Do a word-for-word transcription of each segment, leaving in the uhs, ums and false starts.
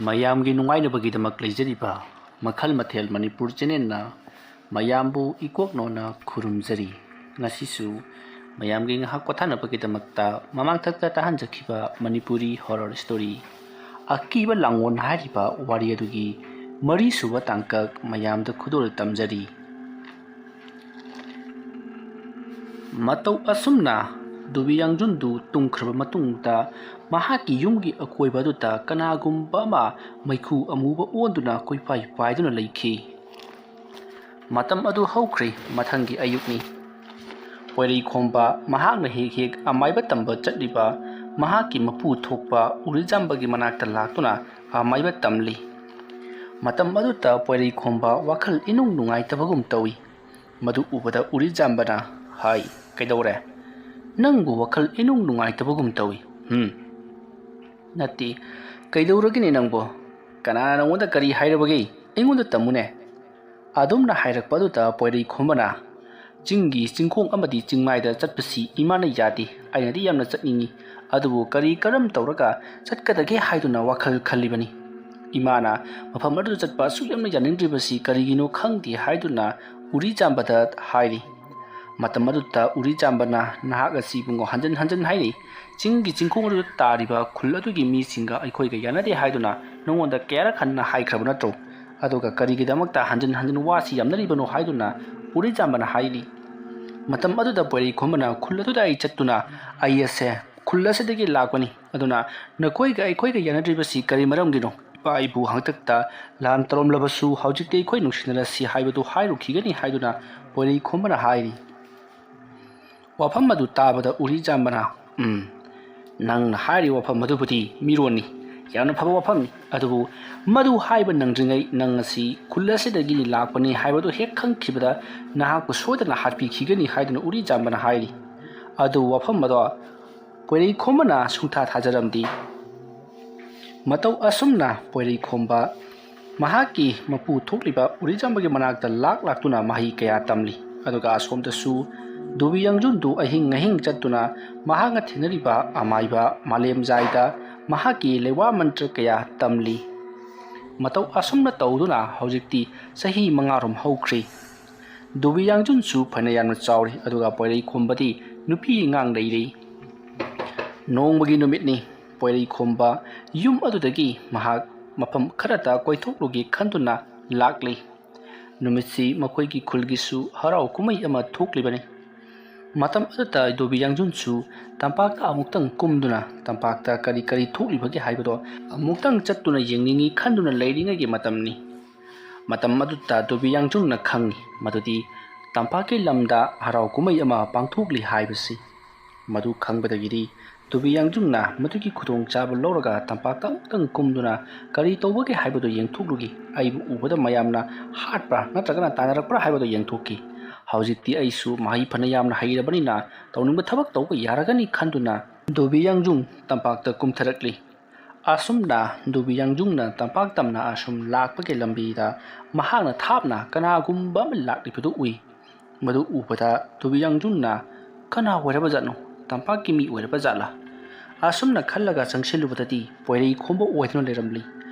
ꯃꯌꯥꯝꯒꯤ ꯅꯨꯡꯉꯥꯏꯅꯕꯒꯤꯗꯃꯛ ꯂꯩꯖꯔꯤꯕ ꯃꯈꯜ ꯃꯊꯦꯜ ꯃꯅꯤꯄꯨꯔ ꯆꯦꯅꯦꯜꯅ ꯃꯌꯥꯝꯕꯨ ꯏꯀꯣꯛꯅꯣꯅ ꯈꯨꯔꯨꯝꯖꯔꯤ꯫ ꯉꯁꯤꯁꯨ ꯃꯌꯥꯝꯒꯤ ꯉꯥꯏꯍꯥꯛ ꯄꯣꯊꯥꯅꯕꯒꯤꯗꯃꯛꯇ ꯃꯃꯥꯡꯊꯛꯇ ꯇꯥꯍꯟꯖꯈꯤꯕ ꯃꯅꯤꯄꯨꯔꯤ ꯍꯣꯔꯔ ꯁ꯭ꯇꯣꯔꯤ ꯑꯀꯤꯕ ꯂꯥꯡꯑꯣꯟ ꯍꯥꯏꯔꯤꯕ ꯋꯥꯔꯤ ꯑꯗꯨꯒꯤ ꯃꯔꯤꯁꯨꯕ ꯇꯥꯡꯀꯛ ꯃꯌꯥꯝꯗ ꯈꯨꯗꯣꯜ ꯇꯝꯖꯔꯤ꯫ ꯃꯇꯧ ꯑꯁꯨꯝꯅ ꯗꯨꯕꯤ ꯌꯥꯡꯖꯨꯟꯗꯨ ꯇꯨꯝꯈ꯭ꯔꯕ ꯃꯇꯨꯡꯗ ꯃꯍꯥꯛꯀꯤ ꯌꯨꯝꯒꯤ ꯑꯀꯣꯏꯕ ꯑꯗꯨꯗ ꯀꯅꯥꯒꯨꯝꯕ ꯑꯃ ꯃꯩꯈꯨ ꯑꯃꯨꯕ ꯑꯣꯟꯗꯨꯅ ꯀꯣꯏꯄꯥꯏ ꯄꯥꯏꯗꯨꯅ ꯂꯩꯈꯤ꯫ ꯃꯇꯝ ꯑꯗꯨ ꯍꯧꯈ꯭ꯔꯦ꯫ ꯃꯊꯪꯒꯤ ꯑꯌꯨꯛꯅꯤ꯫ ꯄꯣꯏꯔꯩꯈꯣꯝꯕ ꯃꯍꯥꯛꯅ ꯍꯦꯛ ꯍꯦꯛ ꯑꯃꯥꯏꯕ ꯇꯝꯕ ꯆꯠꯂꯤꯕ ꯃꯍꯥꯛꯀꯤ ꯃꯄꯨ ꯊꯣꯛꯄ ꯎꯔꯤꯖꯥꯝꯕꯒꯤ ꯃꯅꯥꯛꯇ ꯂꯥꯛꯇꯨꯅ ꯑꯃꯥꯏꯕ ꯇꯝꯂꯤ꯫ ꯃꯇꯝ ꯑꯗꯨꯗ ꯄꯣꯏꯔꯩꯈꯣꯝꯕ ꯋꯥꯈꯜ ꯏꯅꯨꯡ ꯅꯨꯡꯉꯥꯏꯇꯕꯒꯨꯝ ꯇꯧꯏ꯫ ꯃꯗꯨ ꯎꯕꯗ ꯎꯔꯤꯖꯥꯝꯕꯅ ꯍꯥꯏ, "ꯀꯩꯗꯧꯔꯦ? ꯅꯪꯕꯨ ꯋꯥꯈꯜ ꯏꯅꯨꯡ ꯅꯨꯡꯉꯥꯏꯇꯕꯒꯨꯝ ꯇꯧꯏ꯫ ꯍꯨꯝ? ꯅꯠꯇꯦ, ꯀꯩꯗꯧꯔꯒꯦꯅꯦ ꯅꯪꯕꯣ? ꯀꯅꯥꯅ ꯅꯪꯉꯣꯟꯗ ꯀꯔꯤ ꯍꯥꯏꯔꯕꯒꯦ? ꯑꯩꯉꯣꯟꯗ ꯇꯝꯃꯨꯅꯦ꯫" ꯑꯗꯨꯝꯅ ꯍꯥꯏꯔꯛꯄ ꯑꯗꯨꯗ ꯄꯣꯏꯔꯩꯈꯣꯝꯕꯅ, "ꯆꯤꯡꯒꯤ ꯆꯤꯡꯈꯣꯡ ꯑꯃꯗꯤ ꯆꯤꯡꯃꯥꯏꯗ ꯆꯠꯄꯁꯤ ꯏꯃꯥꯅ ꯌꯥꯗꯦ, ꯑꯩꯅꯗꯤ ꯌꯥꯝꯅ ꯆꯠꯅꯤꯡꯏ꯫ ꯑꯗꯨꯕꯨ ꯀꯔꯤ ꯀꯔꯝ ꯇꯧꯔꯒ ꯆꯠꯀꯗꯒꯦ ꯍꯥꯏꯗꯨꯅ ꯋꯥꯈꯜ ꯈꯜꯂꯤꯕꯅꯤ꯫ ꯏꯃꯥꯅ ꯃꯐꯝ ꯑꯗꯨꯗ ꯆꯠꯄ ꯑꯁꯨꯛ ꯌꯥꯝꯅ ꯌꯥꯅꯤꯡꯗ꯭ꯔꯤꯕꯁꯤ ꯀꯔꯤꯒꯤꯅꯣ ꯈꯪꯗꯦ" ꯍꯥꯏꯗꯨꯅ ꯎꯔꯤꯖꯥꯝꯕꯗ ꯍꯥꯏꯔꯤ꯫ ꯃꯇꯝ ꯑꯗꯨꯗ ꯎꯔꯤꯖꯥꯝꯕꯅ, "ꯅꯍꯥꯛ ꯑꯁꯤ ꯏꯕꯨꯡꯉꯣ ꯍꯟꯖꯤꯟ ꯍꯟꯖꯤꯟ ꯍꯥꯏꯔꯤ꯫ ꯆꯤꯡꯒꯤ ꯆꯤꯡꯈꯣꯡ ꯑꯗꯨꯗ ꯇꯥꯔꯤꯕ ꯈꯨꯜ ꯑꯗꯨꯒꯤ ꯃꯤꯁꯤꯡꯒ ꯑꯩꯈꯣꯏꯒ ꯌꯥꯅꯗꯦ ꯍꯥꯏꯗꯨꯅ ꯅꯉꯣꯟꯗ ꯀꯌꯥꯔꯛ ꯍꯟꯅ ꯍꯥꯏꯈ꯭ꯔꯕ ꯅꯠꯇ꯭ꯔꯣ? ꯑꯗꯨꯒ ꯀꯔꯤꯒꯤꯗꯃꯛꯇ ꯍꯟꯖꯤꯟ ꯍꯟꯖꯤꯟ ꯋꯥꯁꯤ ꯌꯥꯝꯅꯔꯤꯕꯅꯣ?" ꯍꯥꯏꯗꯨꯅ ꯎꯔꯤꯖꯥꯝꯕꯅ ꯍꯥꯏꯔꯤ꯫ ꯃꯇꯝ ꯑꯗꯨꯗ ꯄꯣꯏꯔꯩꯈꯣꯝꯕꯅ, "ꯈꯨꯜ ꯑꯗꯨꯗ ꯑꯩ ꯆꯠꯇꯨꯅ ꯑꯩ ꯑꯁꯦ ꯈꯨꯜ ꯑꯁꯤꯗꯒꯤ ꯂꯥꯛꯄꯅꯤ꯫ ꯑꯗꯨꯅ ꯅꯈꯣꯏꯒ ꯑꯩꯈꯣꯏꯒ ꯌꯥꯅꯗ꯭ꯔꯤꯕꯁꯤ ꯀꯔꯤ ꯃꯔꯝꯒꯤꯅꯣ? ꯏꯄꯥ ꯏꯄꯨ ꯍꯥꯛꯇꯛꯇ ꯂꯥꯟ ꯇꯧꯔꯝꯂꯕꯁꯨ ꯍꯧꯖꯤꯛꯇꯤ ꯑꯩꯈꯣꯏ ꯅꯨꯡꯁꯤꯅꯔꯁꯤ ꯍꯥꯏꯕꯗꯨ ꯍꯥꯏꯔꯨꯈꯤꯒꯅꯤ" ꯍꯥꯏꯗꯨꯅ ꯄꯣꯏꯔꯩꯈꯣꯝꯕꯅ ꯍꯥꯏꯔꯤ꯫ ꯋꯥꯐꯝ ꯑꯗꯨ ꯇꯥꯕꯗ ꯎꯔꯤꯖꯥꯝꯕꯅ, "ꯎꯝ, ꯅꯪꯅ ꯍꯥꯏꯔꯤꯕ ꯋꯥꯐꯝ ꯑꯗꯨꯕꯨꯗꯤ ꯃꯤꯔꯣꯟꯅꯤ꯫ ꯌꯥꯝꯅ ꯐꯕ ꯋꯥꯐꯝꯅꯤ꯫ ꯑꯗꯨꯕꯨ ꯃꯗꯨ ꯍꯥꯏꯕ ꯅꯪꯗ꯭ꯔꯤꯉꯩ ꯅꯪ ꯑꯁꯤ ꯈꯨꯜ ꯑꯁꯤꯗꯒꯤ ꯂꯥꯛꯄꯅꯤ ꯍꯥꯏꯕꯗꯨ ꯍꯦꯛ ꯈꯪꯈꯤꯕꯗ ꯅꯍꯥꯛꯄꯨ ꯁꯣꯏꯗꯅ ꯍꯥꯠꯄꯤꯈꯤꯒꯅꯤ" ꯍꯥꯏꯗꯨꯅ ꯎꯔꯤꯖꯥꯝꯕꯅ ꯍꯥꯏꯔꯤ꯫ ꯑꯗꯨꯕꯨ ꯋꯥꯐꯝ ꯑꯗꯣ ꯄꯣꯏꯔꯩꯈꯣꯝꯕꯅ ꯁꯨꯡꯊꯥ ꯊꯥꯖꯔꯝꯗꯦ꯫ ꯃꯇꯧ ꯑꯁꯨꯝꯅ ꯄꯣꯏꯔꯩꯈꯣꯝꯕ ꯃꯍꯥꯛꯀꯤ ꯃꯄꯨ ꯊꯣꯛꯂꯤꯕ ꯎꯔꯤꯖꯥꯝꯕꯒꯤ ꯃꯅꯥꯛꯇ ꯂꯥꯛ ꯂꯥꯛꯇꯨꯅ ꯃꯍꯩ ꯀꯌꯥ ꯇꯝꯂꯤ꯫ ꯑꯗꯨꯒ ꯑꯁꯣꯝꯗꯁꯨ ꯗꯨꯕꯤ ꯌꯥꯡꯖꯨꯟꯗꯨ ꯑꯍꯤꯡ ꯑꯍꯤꯡ ꯆꯠꯇꯨꯅ ꯃꯍꯥꯛꯅ ꯊꯦꯡꯅꯔꯤꯕ ꯑꯃꯥꯏꯕ ꯃꯥꯂꯦꯝꯖꯥꯏꯗ ꯃꯍꯥꯛꯀꯤ ꯂꯩꯋꯥ ꯃꯟꯇ꯭ꯔ ꯀꯌꯥ ꯇꯝꯂꯤ꯫ ꯃꯇꯧ ꯑꯁꯨꯝꯅ ꯇꯧꯗꯨꯅ ꯍꯧꯖꯤꯛꯇꯤ ꯆꯍꯤ ꯃꯉꯥꯔꯣꯝ ꯍꯧꯈ꯭ꯔꯦ꯫ ꯗꯣꯕꯤ ꯌꯥꯡꯖꯨꯟꯁꯨ ꯐꯅ ꯌꯥꯝꯅ ꯆꯥꯎꯔꯤ, ꯑꯗꯨꯒ ꯄꯣꯏꯔꯩꯈꯣꯝꯕꯗꯤ ꯅꯨꯄꯤ ꯑꯉꯥꯡ ꯂꯩꯔꯦ꯫ ꯅꯣꯡꯃꯒꯤ ꯅꯨꯃꯤꯠꯅꯤ꯫ ꯄꯣꯏꯔꯩꯈꯣꯝꯕ ꯌꯨꯝ ꯑꯗꯨꯗꯒꯤ ꯃꯍꯥꯛ ꯃꯐꯝ ꯈꯔꯗ ꯀꯣꯏꯊꯣꯛꯂꯨꯒꯦ ꯈꯟꯗꯨꯅ ꯂꯥꯛꯂꯤ꯫ ꯅꯨꯃꯤꯠꯁꯤ ꯃꯈꯣꯏꯒꯤ ꯈꯨꯜꯒꯤꯁꯨ ꯍꯔꯥꯎ ꯀꯨꯝꯍꯩ ꯑꯃ ꯊꯣꯛꯂꯤꯕꯅꯤ꯫ ꯃꯇꯝ ꯑꯗꯨꯗ ꯗꯣꯕꯤ ꯌꯥꯡꯖꯨꯟꯁꯨ ꯇꯝꯄꯥꯛꯇ ꯑꯃꯨꯛꯇꯪ ꯀꯨꯝꯗꯨꯅ ꯇꯝꯄꯥꯛꯇ ꯀꯔꯤ ꯀꯔꯤ ꯊꯣꯛꯂꯤꯕꯒꯦ ꯍꯥꯏꯕꯗꯣ ꯑꯃꯨꯛꯇꯪ ꯆꯠꯇꯨꯅ ꯌꯦꯡꯅꯤꯡꯏ ꯈꯟꯗꯨꯅ ꯂꯩꯔꯤꯉꯩꯒꯤ ꯃꯇꯝꯅꯤ꯫ ꯃꯇꯝ ꯑꯗꯨꯗ ꯗꯣꯕꯤ ꯌꯥꯡꯖꯨꯟꯅ ꯈꯪꯏ ꯃꯗꯨꯗꯤ ꯇꯝꯄꯥꯛꯀꯤ ꯂꯝꯗ ꯍꯔꯥꯎ ꯀꯨꯝꯍꯩ ꯑꯃ ꯄꯥꯡꯊꯣꯛꯂꯤ ꯍꯥꯏꯕꯁꯤ꯫ ꯃꯗꯨ ꯈꯪꯕꯗꯒꯤꯗꯤ ꯗꯣꯕꯤ ꯌꯥꯡꯖꯨꯟꯅ ꯃꯗꯨꯒꯤ ꯈꯨꯗꯣꯡꯆꯥꯕ ꯂꯧꯔꯒ ꯇꯝꯄꯥꯛꯇ ꯑꯃꯨꯛꯇꯪ ꯀꯨꯝꯗꯨꯅ ꯀꯔꯤ ꯇꯧꯕꯒꯦ ꯍꯥꯏꯕꯗꯨ ꯌꯦꯡꯊꯣꯛꯂꯨꯈꯤ꯫ ꯑꯩꯕꯨ ꯎꯕꯗ ꯃꯌꯥꯝꯅ ꯍꯥꯠꯄ꯭ꯔꯥ ꯅꯠꯇ꯭ꯔꯒꯅ ꯇꯥꯟꯅꯔꯛꯄ꯭ꯔꯥ ꯍꯥꯏꯕꯗꯨ ꯌꯦꯡꯊꯣꯛꯈꯤ꯫ ꯍꯧꯖꯤꯛꯇꯤ ꯑꯩꯁꯨ ꯃꯍꯩ ꯐꯅ ꯌꯥꯝꯅ ꯍꯩꯔꯕꯅꯤꯅ ꯇꯧꯅꯤꯡꯕ ꯊꯕꯛ ꯇꯧꯕ ꯌꯥꯔꯒꯅꯤ ꯈꯟꯗꯨꯅ ꯗꯣꯕꯤ ꯌꯥꯡꯖꯨꯟ ꯇꯝꯄꯥꯛꯇ ꯀꯨꯝꯊꯔꯛꯂꯤ꯫ ꯑꯁꯨꯝꯅ ꯗꯣꯕꯤ ꯌꯥꯡꯖꯨꯟꯅ ꯇꯝꯄꯥꯛ ꯇꯝꯅ ꯑꯁꯨꯝ ꯂꯥꯛꯄꯒꯤ ꯂꯝꯕꯤꯗ ꯃꯍꯥꯛꯅ ꯊꯥꯞꯅ ꯀꯅꯥꯒꯨꯝꯕ ꯑꯃ ꯂꯥꯛꯂꯤꯕꯗꯨ ꯎꯏ꯫ ꯃꯗꯨ ꯎꯕꯗ ꯗꯣꯕꯤ ꯌꯥꯡꯖꯨꯟꯅ ꯀꯅꯥ ꯑꯣꯏꯔꯕ ꯖꯥꯠꯅꯣ? ꯇꯝꯄꯥꯛꯀꯤ ꯃꯤ ꯑꯣꯏꯔꯕ ꯖꯥꯠꯂꯥ? ꯑꯁꯨꯝꯅ ꯈꯜꯂꯒ ꯆꯪꯁꯤꯜꯂꯨꯕꯗꯗꯤ ꯄꯣꯏꯔꯩꯈꯣꯝꯕ ꯑꯣꯏꯗꯨꯅ ꯂꯩꯔꯝꯂꯤ꯫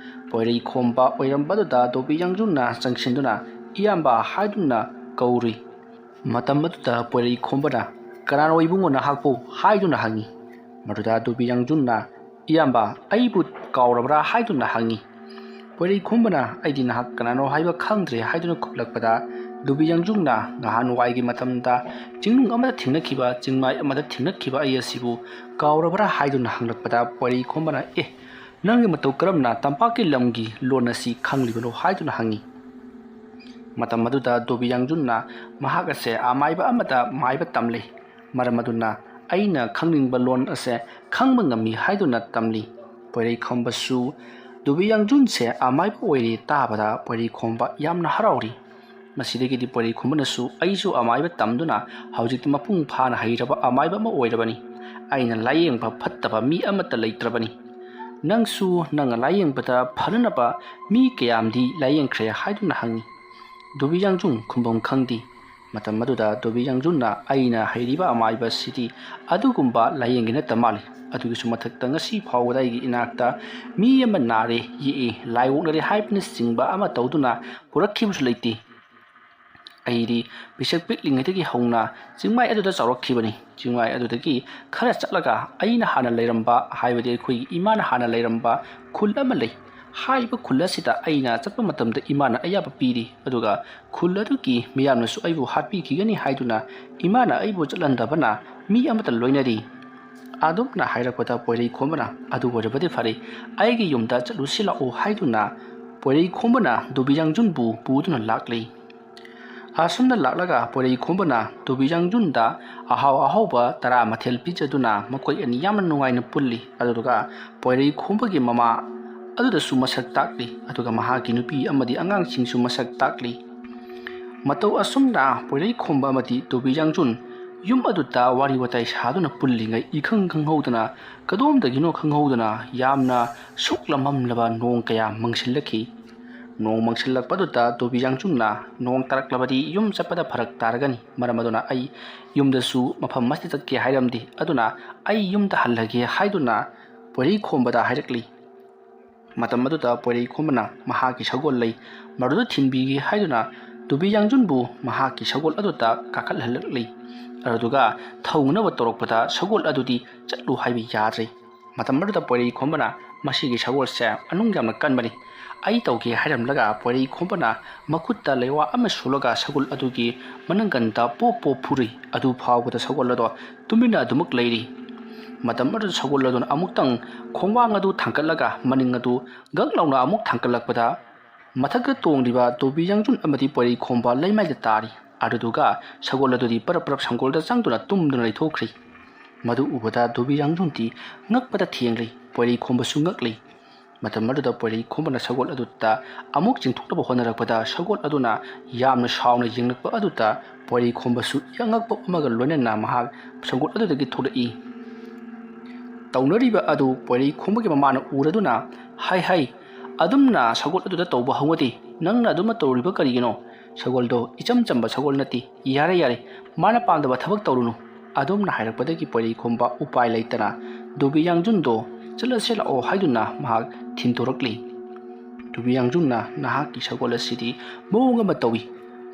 ꯄꯣꯏꯔꯩꯈꯣꯝꯕ ꯑꯣꯏꯔꯝꯕꯗꯨꯗ ꯗꯣꯕꯤ ꯌꯥꯡꯖꯨꯟꯅ ꯆꯪꯁꯤꯟꯗꯨꯅ "ꯏꯌꯥꯝꯕ" ꯍꯥꯏꯗꯨꯅ ꯀꯧꯔꯨꯏ꯫ ꯃꯇꯝ ꯑꯗꯨꯗ ꯄꯣꯏꯔꯩꯈꯣꯝꯕꯅ "ꯀꯅꯥꯅꯣ ꯏꯕꯨꯡꯉꯣ ꯅꯍꯥꯛꯄꯨ?" ꯍꯥꯏꯗꯨꯅ ꯍꯪꯉꯤ꯫ ꯃꯗꯨꯗ ꯗꯣꯕꯤ ꯌꯥꯡꯖꯨꯟꯅ "ꯏꯌꯥꯝꯕ, ꯑꯩꯕꯨ ꯀꯥꯎꯔꯕ꯭ꯔꯥ?" ꯍꯥꯏꯗꯨꯅ ꯍꯪꯉꯤ꯫ ꯄꯣꯏꯔꯩꯈꯣꯝꯕꯅ "ꯑꯩꯗꯤ ꯅꯍꯥꯛ ꯀꯅꯥꯅꯣ ꯍꯥꯏꯕ ꯈꯪꯗ꯭ꯔꯦ" ꯍꯥꯏꯗꯨꯅ ꯈꯨꯝꯂꯛꯄꯗ, ꯗꯣꯕꯤ ꯌꯥꯡꯖꯨꯟꯅ "ꯅꯍꯥꯟꯋꯥꯏꯒꯤ ꯃꯇꯝꯗ ꯆꯤꯡꯅꯨꯡ ꯑꯃꯗ ꯊꯦꯡꯅꯈꯤꯕ, ꯆꯤꯡꯃꯥꯏ ꯑꯃꯗ ꯊꯦꯡꯅꯈꯤꯕ ꯑꯩ ꯑꯁꯤꯕꯨ ꯀꯥꯎꯔꯕ꯭ꯔꯥ?" ꯍꯥꯏꯗꯨꯅ ꯍꯪꯂꯛꯄꯗ, ꯄꯣꯏꯔꯩꯈꯣꯝꯕꯅ "ꯑꯦ, ꯅꯪꯒꯤ ꯃꯇꯧ ꯀꯔꯝꯅ ꯇꯝꯄꯥꯛꯀꯤ ꯂꯝꯒꯤ ꯂꯣꯟ ꯑꯁꯤ ꯈꯪꯂꯤꯕꯅꯣ?" ꯍꯥꯏꯗꯨꯅ ꯍꯪꯉꯤ꯫ ꯃꯇꯝ ꯑꯗꯨꯗ ꯗꯣꯕꯤ ꯌꯥꯡꯖꯨꯟꯅ "ꯃꯍꯥꯛ ꯑꯁꯦ ꯑꯃꯥꯏꯕ ꯑꯃꯗ ꯃꯥꯏꯕ ꯇꯝꯂꯤ꯫ ꯃꯔꯝ ꯑꯗꯨꯅ ꯑꯩꯅ ꯈꯪꯅꯤꯡꯕ ꯂꯣꯟ ꯑꯁꯦ ꯈꯪꯕ ꯉꯝꯃꯤ" ꯍꯥꯏꯗꯨꯅ ꯇꯝꯂꯤ꯫ ꯄꯣꯏꯔꯩꯈꯣꯝꯕꯁꯨ ꯗꯣꯕꯤ ꯌꯥꯡꯖꯨꯟꯁꯦ ꯑꯃꯥꯏꯕ ꯑꯣꯏꯔꯦ ꯇꯥꯕꯗ ꯄꯣꯏꯔꯩꯈꯣꯝꯕ ꯌꯥꯝꯅ ꯍꯔꯥꯎꯔꯤ꯫ ꯃꯁꯤꯗꯒꯤꯗꯤ ꯄꯣꯏꯔꯩꯈꯣꯝꯕꯅꯁꯨ "ꯑꯩꯁꯨ ꯑꯃꯥꯏꯕ ꯇꯝꯗꯨꯅ ꯍꯧꯖꯤꯛꯇꯤ ꯃꯄꯨꯡ ꯐꯥꯅ ꯍꯩꯔꯕ ꯑꯃꯥꯏꯕ ꯑꯃ ꯑꯣꯏꯔꯕꯅꯤ꯫ ꯑꯩꯅ ꯂꯥꯌꯦꯡꯕ ꯐꯠꯇꯕ ꯃꯤ ꯑꯃꯠꯇ ꯂꯩꯇ꯭ꯔꯕꯅꯤ꯫ ꯅꯪꯁꯨ ꯅꯪꯅ ꯂꯥꯌꯦꯡꯕꯗ ꯐꯅꯅꯕ ꯃꯤ ꯀꯌꯥꯝꯗꯤ ꯂꯥꯌꯦꯡꯈ꯭ꯔꯦ?" ꯍꯥꯏꯗꯨꯅ ꯍꯪꯉꯤ꯫ ꯗꯣꯕꯤ ꯌꯥꯡꯖꯨꯟ ꯈꯨꯝꯐꯝ ꯈꯪꯗꯦ꯫ ꯃꯇꯝ ꯑꯗꯨꯗ ꯗꯣꯕꯤ ꯌꯥꯡꯖꯨꯟꯅ, "ꯑꯩꯅ ꯍꯩꯔꯤꯕ ꯑꯃꯥꯏꯕ ꯁꯤꯗꯤ ꯑꯗꯨꯒꯨꯝꯕ ꯂꯥꯏꯌꯦꯡꯒꯤ ꯅꯠꯇ ꯃꯥꯜꯂꯤ꯫ ꯑꯗꯨꯒꯤꯁꯨ ꯃꯊꯛꯇ ꯉꯁꯤ ꯐꯥꯎꯕꯗ ꯑꯩꯒꯤ ꯏꯅꯥꯛꯇ ꯃꯤ ꯑꯃ ꯅꯥꯔꯦ ꯌꯦꯛꯏ, ꯂꯥꯏ ꯑꯣꯛꯅꯔꯦ ꯍꯥꯏꯕꯅꯆꯤꯡꯕ ꯑꯃ ꯇꯧꯗꯨꯅ ꯄꯨꯔꯛꯈꯤꯕꯁꯨ ꯂꯩꯇꯦ꯫ ꯑꯩꯗꯤ ꯄꯤꯁꯛ ꯄꯤꯛꯂꯤꯉꯩꯗꯒꯤ ꯍꯧꯅ ꯆꯤꯡꯃꯥꯏ ꯑꯗꯨꯗ ꯆꯥꯎꯔꯛꯈꯤꯕꯅꯤ꯫ ꯆꯤꯡꯃꯥꯏ ꯑꯗꯨꯗꯒꯤ ꯈꯔ ꯆꯠꯂꯒ ꯑꯩꯅ ꯍꯥꯟꯅ ꯂꯩꯔꯝꯕ, ꯍꯥꯏꯕꯗꯤ ꯑꯩꯈꯣꯏꯒꯤ ꯏꯃꯥꯅ ꯍꯥꯟꯅ ꯂꯩꯔꯝꯕ ꯈꯨꯜ ꯑꯃ ꯂꯩ꯫ ꯍꯥꯏꯔꯤꯕ ꯈꯨꯜ ꯑꯁꯤꯗ ꯑꯩꯅ ꯆꯠꯄ ꯃꯇꯝꯗ ꯏꯃꯥꯅ ꯑꯌꯥꯕ ꯄꯤꯔꯤ, ꯑꯗꯨꯒ ꯈꯨꯜ ꯑꯗꯨꯒꯤ ꯃꯤꯌꯥꯝꯅꯁꯨ ꯑꯩꯕꯨ ꯍꯥꯠꯄꯤꯈꯤꯒꯅꯤ ꯍꯥꯏꯗꯨꯅ ꯏꯃꯥꯅ ꯑꯩꯕꯨ ꯆꯠꯍꯟꯗꯕꯅ ꯃꯤ ꯑꯃꯠꯇ ꯂꯣꯏꯅꯔꯤ꯫" ꯑꯗꯨꯝꯅ ꯍꯥꯏꯔꯛꯄꯗ ꯄꯣꯏꯔꯩ ꯈꯣꯝꯕꯅ, "ꯑꯗꯨ ꯑꯣꯏꯔꯕꯗꯤ ꯐꯔꯦ, ꯑꯩꯒꯤ ꯌꯨꯝꯗ ꯆꯠꯂꯨꯁꯤ ꯂꯥꯛꯑꯣ" ꯍꯥꯏꯗꯨꯅ ꯄꯣꯏꯔꯩ ꯈꯣꯝꯕꯅ ꯗꯣꯕꯤ ꯌꯥꯡꯖꯨꯟꯕꯨ ꯄꯨꯗꯨꯅ ꯂꯥꯛꯂꯤ꯫ ꯑꯁꯨꯝꯅ ꯂꯥꯛꯂꯒ ꯄꯣꯏꯔꯩ ꯈꯣꯝꯕꯅ ꯗꯣꯕꯤ ꯌꯥꯡꯖꯨꯟꯗ ꯑꯍꯥꯎ ꯑꯍꯥꯎꯕ ꯇꯔꯥ ꯃꯊꯦꯜ ꯄꯤꯖꯗꯨꯅ ꯃꯈꯣꯏ ꯑꯅꯤ ꯌꯥꯝꯅ ꯅꯨꯡꯉꯥꯏꯅ ꯄꯨꯜꯂꯤ꯫ ꯑꯗꯨꯗꯨꯒ ꯄꯣꯏꯔꯩ ꯈꯣꯝꯕꯒꯤ ꯃꯃꯥ ꯑꯗꯨꯗꯁꯨ ꯃꯁꯛ ꯇꯥꯛꯂꯤ, ꯑꯗꯨꯒ ꯃꯍꯥꯛꯀꯤ ꯅꯨꯄꯤ ꯑꯃꯗꯤ ꯑꯉꯥꯡꯁꯤꯡꯁꯨ ꯃꯁꯛ ꯇꯥꯛꯂꯤ꯫ ꯃꯇꯧ ꯑꯁꯨꯝꯅ ꯄꯣꯏꯔꯩ ꯈꯣꯝꯕ ꯑꯃꯗꯤ ꯗꯣꯕꯤ ꯌꯥꯡꯖꯨꯟ ꯌꯨꯝ ꯑꯗꯨꯗ ꯋꯥꯔꯤ ꯋꯥꯇꯥꯏ ꯁꯥꯗꯨꯅ ꯄꯨꯜꯂꯤꯉꯩ, ꯏꯈꯪ ꯈꯪꯍꯧꯗꯅ, ꯀꯗꯣꯝꯗꯒꯤꯅꯣ ꯈꯪꯍꯧꯗꯅ ꯌꯥꯝꯅ ꯁꯨꯛꯂ ꯃꯝꯂꯕ ꯅꯣꯡ ꯀꯌꯥ ꯃꯪꯁꯤꯜꯂꯛꯈꯤ꯫ ꯅꯣꯡ ꯃꯪꯁꯤꯜꯂꯛꯄꯗꯨꯗ ꯗꯣꯕꯤ ꯌꯥꯡꯖꯨꯟꯅ, "ꯅꯣꯡ ꯇꯥꯔꯛꯂꯕꯗꯤ ꯌꯨꯝ ꯆꯠꯄꯗ ꯐꯔꯛ ꯇꯥꯔꯒꯅꯤ, ꯃꯔꯝ ꯑꯗꯨꯅ ꯑꯩ ꯌꯨꯝꯗꯁꯨ ꯃꯐꯝ ꯑꯃꯁꯤꯗ ꯆꯠꯀꯦ ꯍꯥꯏꯔꯝꯗꯦ, ꯑꯗꯨꯅ ꯑꯩ ꯌꯨꯝꯗ ꯍꯜꯂꯒꯦ" ꯍꯥꯏꯗꯨꯅ ꯄꯣꯏꯔꯩ ꯈꯣꯝꯕꯗ ꯍꯥꯏꯔꯛꯂꯤ꯫ ꯃꯇꯝ ꯑꯗꯨꯗ ꯄꯣꯏꯔꯩ ꯈꯣꯝꯕꯅ ꯃꯍꯥꯛꯀꯤ ꯁꯒꯣꯜ ꯂꯩ ꯃꯗꯨꯗ ꯊꯤꯟꯕꯤꯒꯦ ꯍꯥꯏꯗꯨꯅ ꯗꯣꯕꯤ ꯌꯥꯡꯖꯨꯟꯕꯨ ꯃꯍꯥꯛꯀꯤ ꯁꯒꯣꯜ ꯑꯗꯨꯗ ꯀꯥꯈꯠꯍꯜꯂꯛꯂꯤ꯫ ꯑꯗꯨꯗꯨꯒ ꯊꯧꯅꯅꯕ ꯇꯧꯔꯛꯄꯗ ꯁꯒꯣꯜ ꯑꯗꯨꯗꯤ ꯆꯠꯂꯨ ꯍꯥꯏꯕ ꯌꯥꯗ꯭ꯔꯦ꯫ ꯃꯇꯝ ꯑꯗꯨꯗ ꯄꯣꯏꯔꯩ ꯈꯣꯝꯕꯅ, "ꯃꯁꯤꯒꯤ ꯁꯒꯣꯜꯁꯦ ꯃꯅꯨꯡ ꯌꯥꯝꯅ ꯀꯟꯕꯅꯤ, ꯑꯩ ꯇꯧꯒꯦ" ꯍꯥꯏꯔꯝꯂꯒ ꯄꯣꯏꯔꯩ ꯈꯣꯝꯕꯅ ꯃꯈꯨꯠꯇ ꯂꯩꯋꯥ ꯑꯃ ꯁꯨꯂꯒ ꯁꯒꯣꯜ ꯑꯗꯨꯒꯤ ꯃꯅꯪꯒꯟꯗ ꯄꯣꯞ ꯄꯣꯞ ꯐꯨꯔꯨꯏ꯫ ꯑꯗꯨ ꯐꯥꯎꯕꯗ ꯁꯒꯣꯜ ꯑꯗꯣ ꯇꯨꯃꯤꯟꯅ ꯑꯗꯨꯃꯛ ꯂꯩꯔꯤ꯫ ꯃꯇꯝ ꯑꯗꯨꯗ ꯁꯒꯣꯜ ꯑꯗꯨꯅ ꯑꯃꯨꯛꯇꯪ ꯈꯣꯡꯕꯥꯡ ꯑꯗꯨ ꯊꯥꯡꯒꯠꯂꯒ ꯃꯅꯤꯡ ꯑꯗꯨ ꯒꯛ ꯂꯥꯎꯅ ꯑꯃꯨꯛ ꯊꯥꯡꯒꯠꯂꯛꯄꯗ, ꯃꯊꯛꯇ ꯇꯣꯡꯂꯤꯕ ꯗꯣꯕꯤ ꯌꯥꯡꯖꯨꯟ ꯑꯃꯗꯤ ꯄꯣꯏꯔꯩ ꯈꯣꯝꯕ ꯂꯩꯃꯥꯏꯗ ꯇꯥꯔꯤ꯫ ꯑꯗꯨꯗꯨꯒ ꯁꯒꯣꯜ ꯑꯗꯨꯗꯤ ꯄꯔꯞ ꯄꯔꯞ ꯁꯪꯒꯣꯜꯗ ꯆꯪꯗꯨꯅ ꯇꯨꯝꯗꯨꯅ ꯂꯩꯊꯣꯛꯈ꯭ꯔꯤ꯫ ꯃꯗꯨ ꯎꯕꯗ ꯗꯣꯕꯤ ꯌꯥꯡꯖꯨꯟꯗꯤ ꯉꯛꯄꯗ ꯊꯦꯡꯂꯤ, ꯄꯣꯏꯔꯩ ꯈꯣꯝꯕꯁꯨ ꯉꯛꯂꯤ꯫ ꯃꯇꯝ ꯑꯗꯨꯗ ꯄꯣꯏꯔꯩ ꯈꯣꯝꯕꯅ ꯁꯒꯣꯜ ꯑꯗꯨꯗ ꯑꯃꯨꯛ ꯆꯤꯡꯊꯣꯛꯅꯕ ꯍꯣꯠꯅꯔꯛꯄꯗ, ꯁꯒꯣꯜ ꯑꯗꯨꯅ ꯌꯥꯝꯅ ꯁꯥꯎꯅ ꯌꯦꯡꯂꯛꯄ ꯑꯗꯨꯗ ꯄꯣꯏꯔꯩ ꯈꯣꯝꯕꯁꯨ ꯑꯉꯛꯄ ꯑꯃꯒ ꯂꯣꯏꯅꯅ ꯃꯍꯥꯛ ꯁꯒꯣꯜ ꯑꯗꯨꯗꯒꯤ ꯊꯣꯛꯂꯛꯏ꯫ ꯇꯧꯅꯔꯤꯕ ꯑꯗꯨ ꯄꯣꯏꯔꯩ ꯈꯣꯝꯕꯒꯤ ꯃꯃꯥꯅ ꯎꯔꯗꯨꯅ, "ꯍꯥꯏ ꯍꯥꯏ, ꯑꯗꯨꯝꯅ ꯁꯒꯣꯜ ꯑꯗꯨꯗ ꯇꯧꯕ ꯍꯧꯅꯗꯦ, ꯅꯪꯅ ꯑꯗꯨꯝꯅ ꯇꯧꯔꯤꯕ ꯀꯔꯤꯒꯤꯅꯣ? ꯁꯒꯣꯜꯗꯣ ꯏꯆꯝ ꯆꯝꯕ ꯁꯒꯣꯜ ꯅꯠꯇꯦ꯫ ꯌꯥꯔꯦ, ꯌꯥꯔꯦ, ꯃꯥꯅ ꯄꯥꯝꯗꯕ ꯊꯕꯛ ꯇꯧꯔꯨꯅꯨ꯫ ꯑꯗꯨꯝꯅ ꯍꯥꯏꯔꯛꯄꯗꯒꯤ ꯄꯣꯏꯔꯩꯈꯣꯝꯕ ꯎꯄꯥꯏ ꯂꯩꯇꯅ ꯗꯨꯕꯤ ꯌꯥꯡꯖꯨꯟꯗꯣ "ꯆꯠꯂꯁꯦ ꯂꯥꯛꯑꯣ" ꯍꯥꯏꯗꯨꯅ ꯃꯍꯥꯛ ꯊꯤꯟꯗꯣꯔꯛꯂꯤ꯫ ꯗꯨꯕꯤ ꯌꯥꯡꯖꯨꯟꯅ "ꯅꯍꯥꯛꯀꯤ ꯁꯒꯣꯜ ꯑꯁꯤꯗꯤ ꯃꯑꯣꯡ ꯑꯃ ꯇꯧꯏ꯫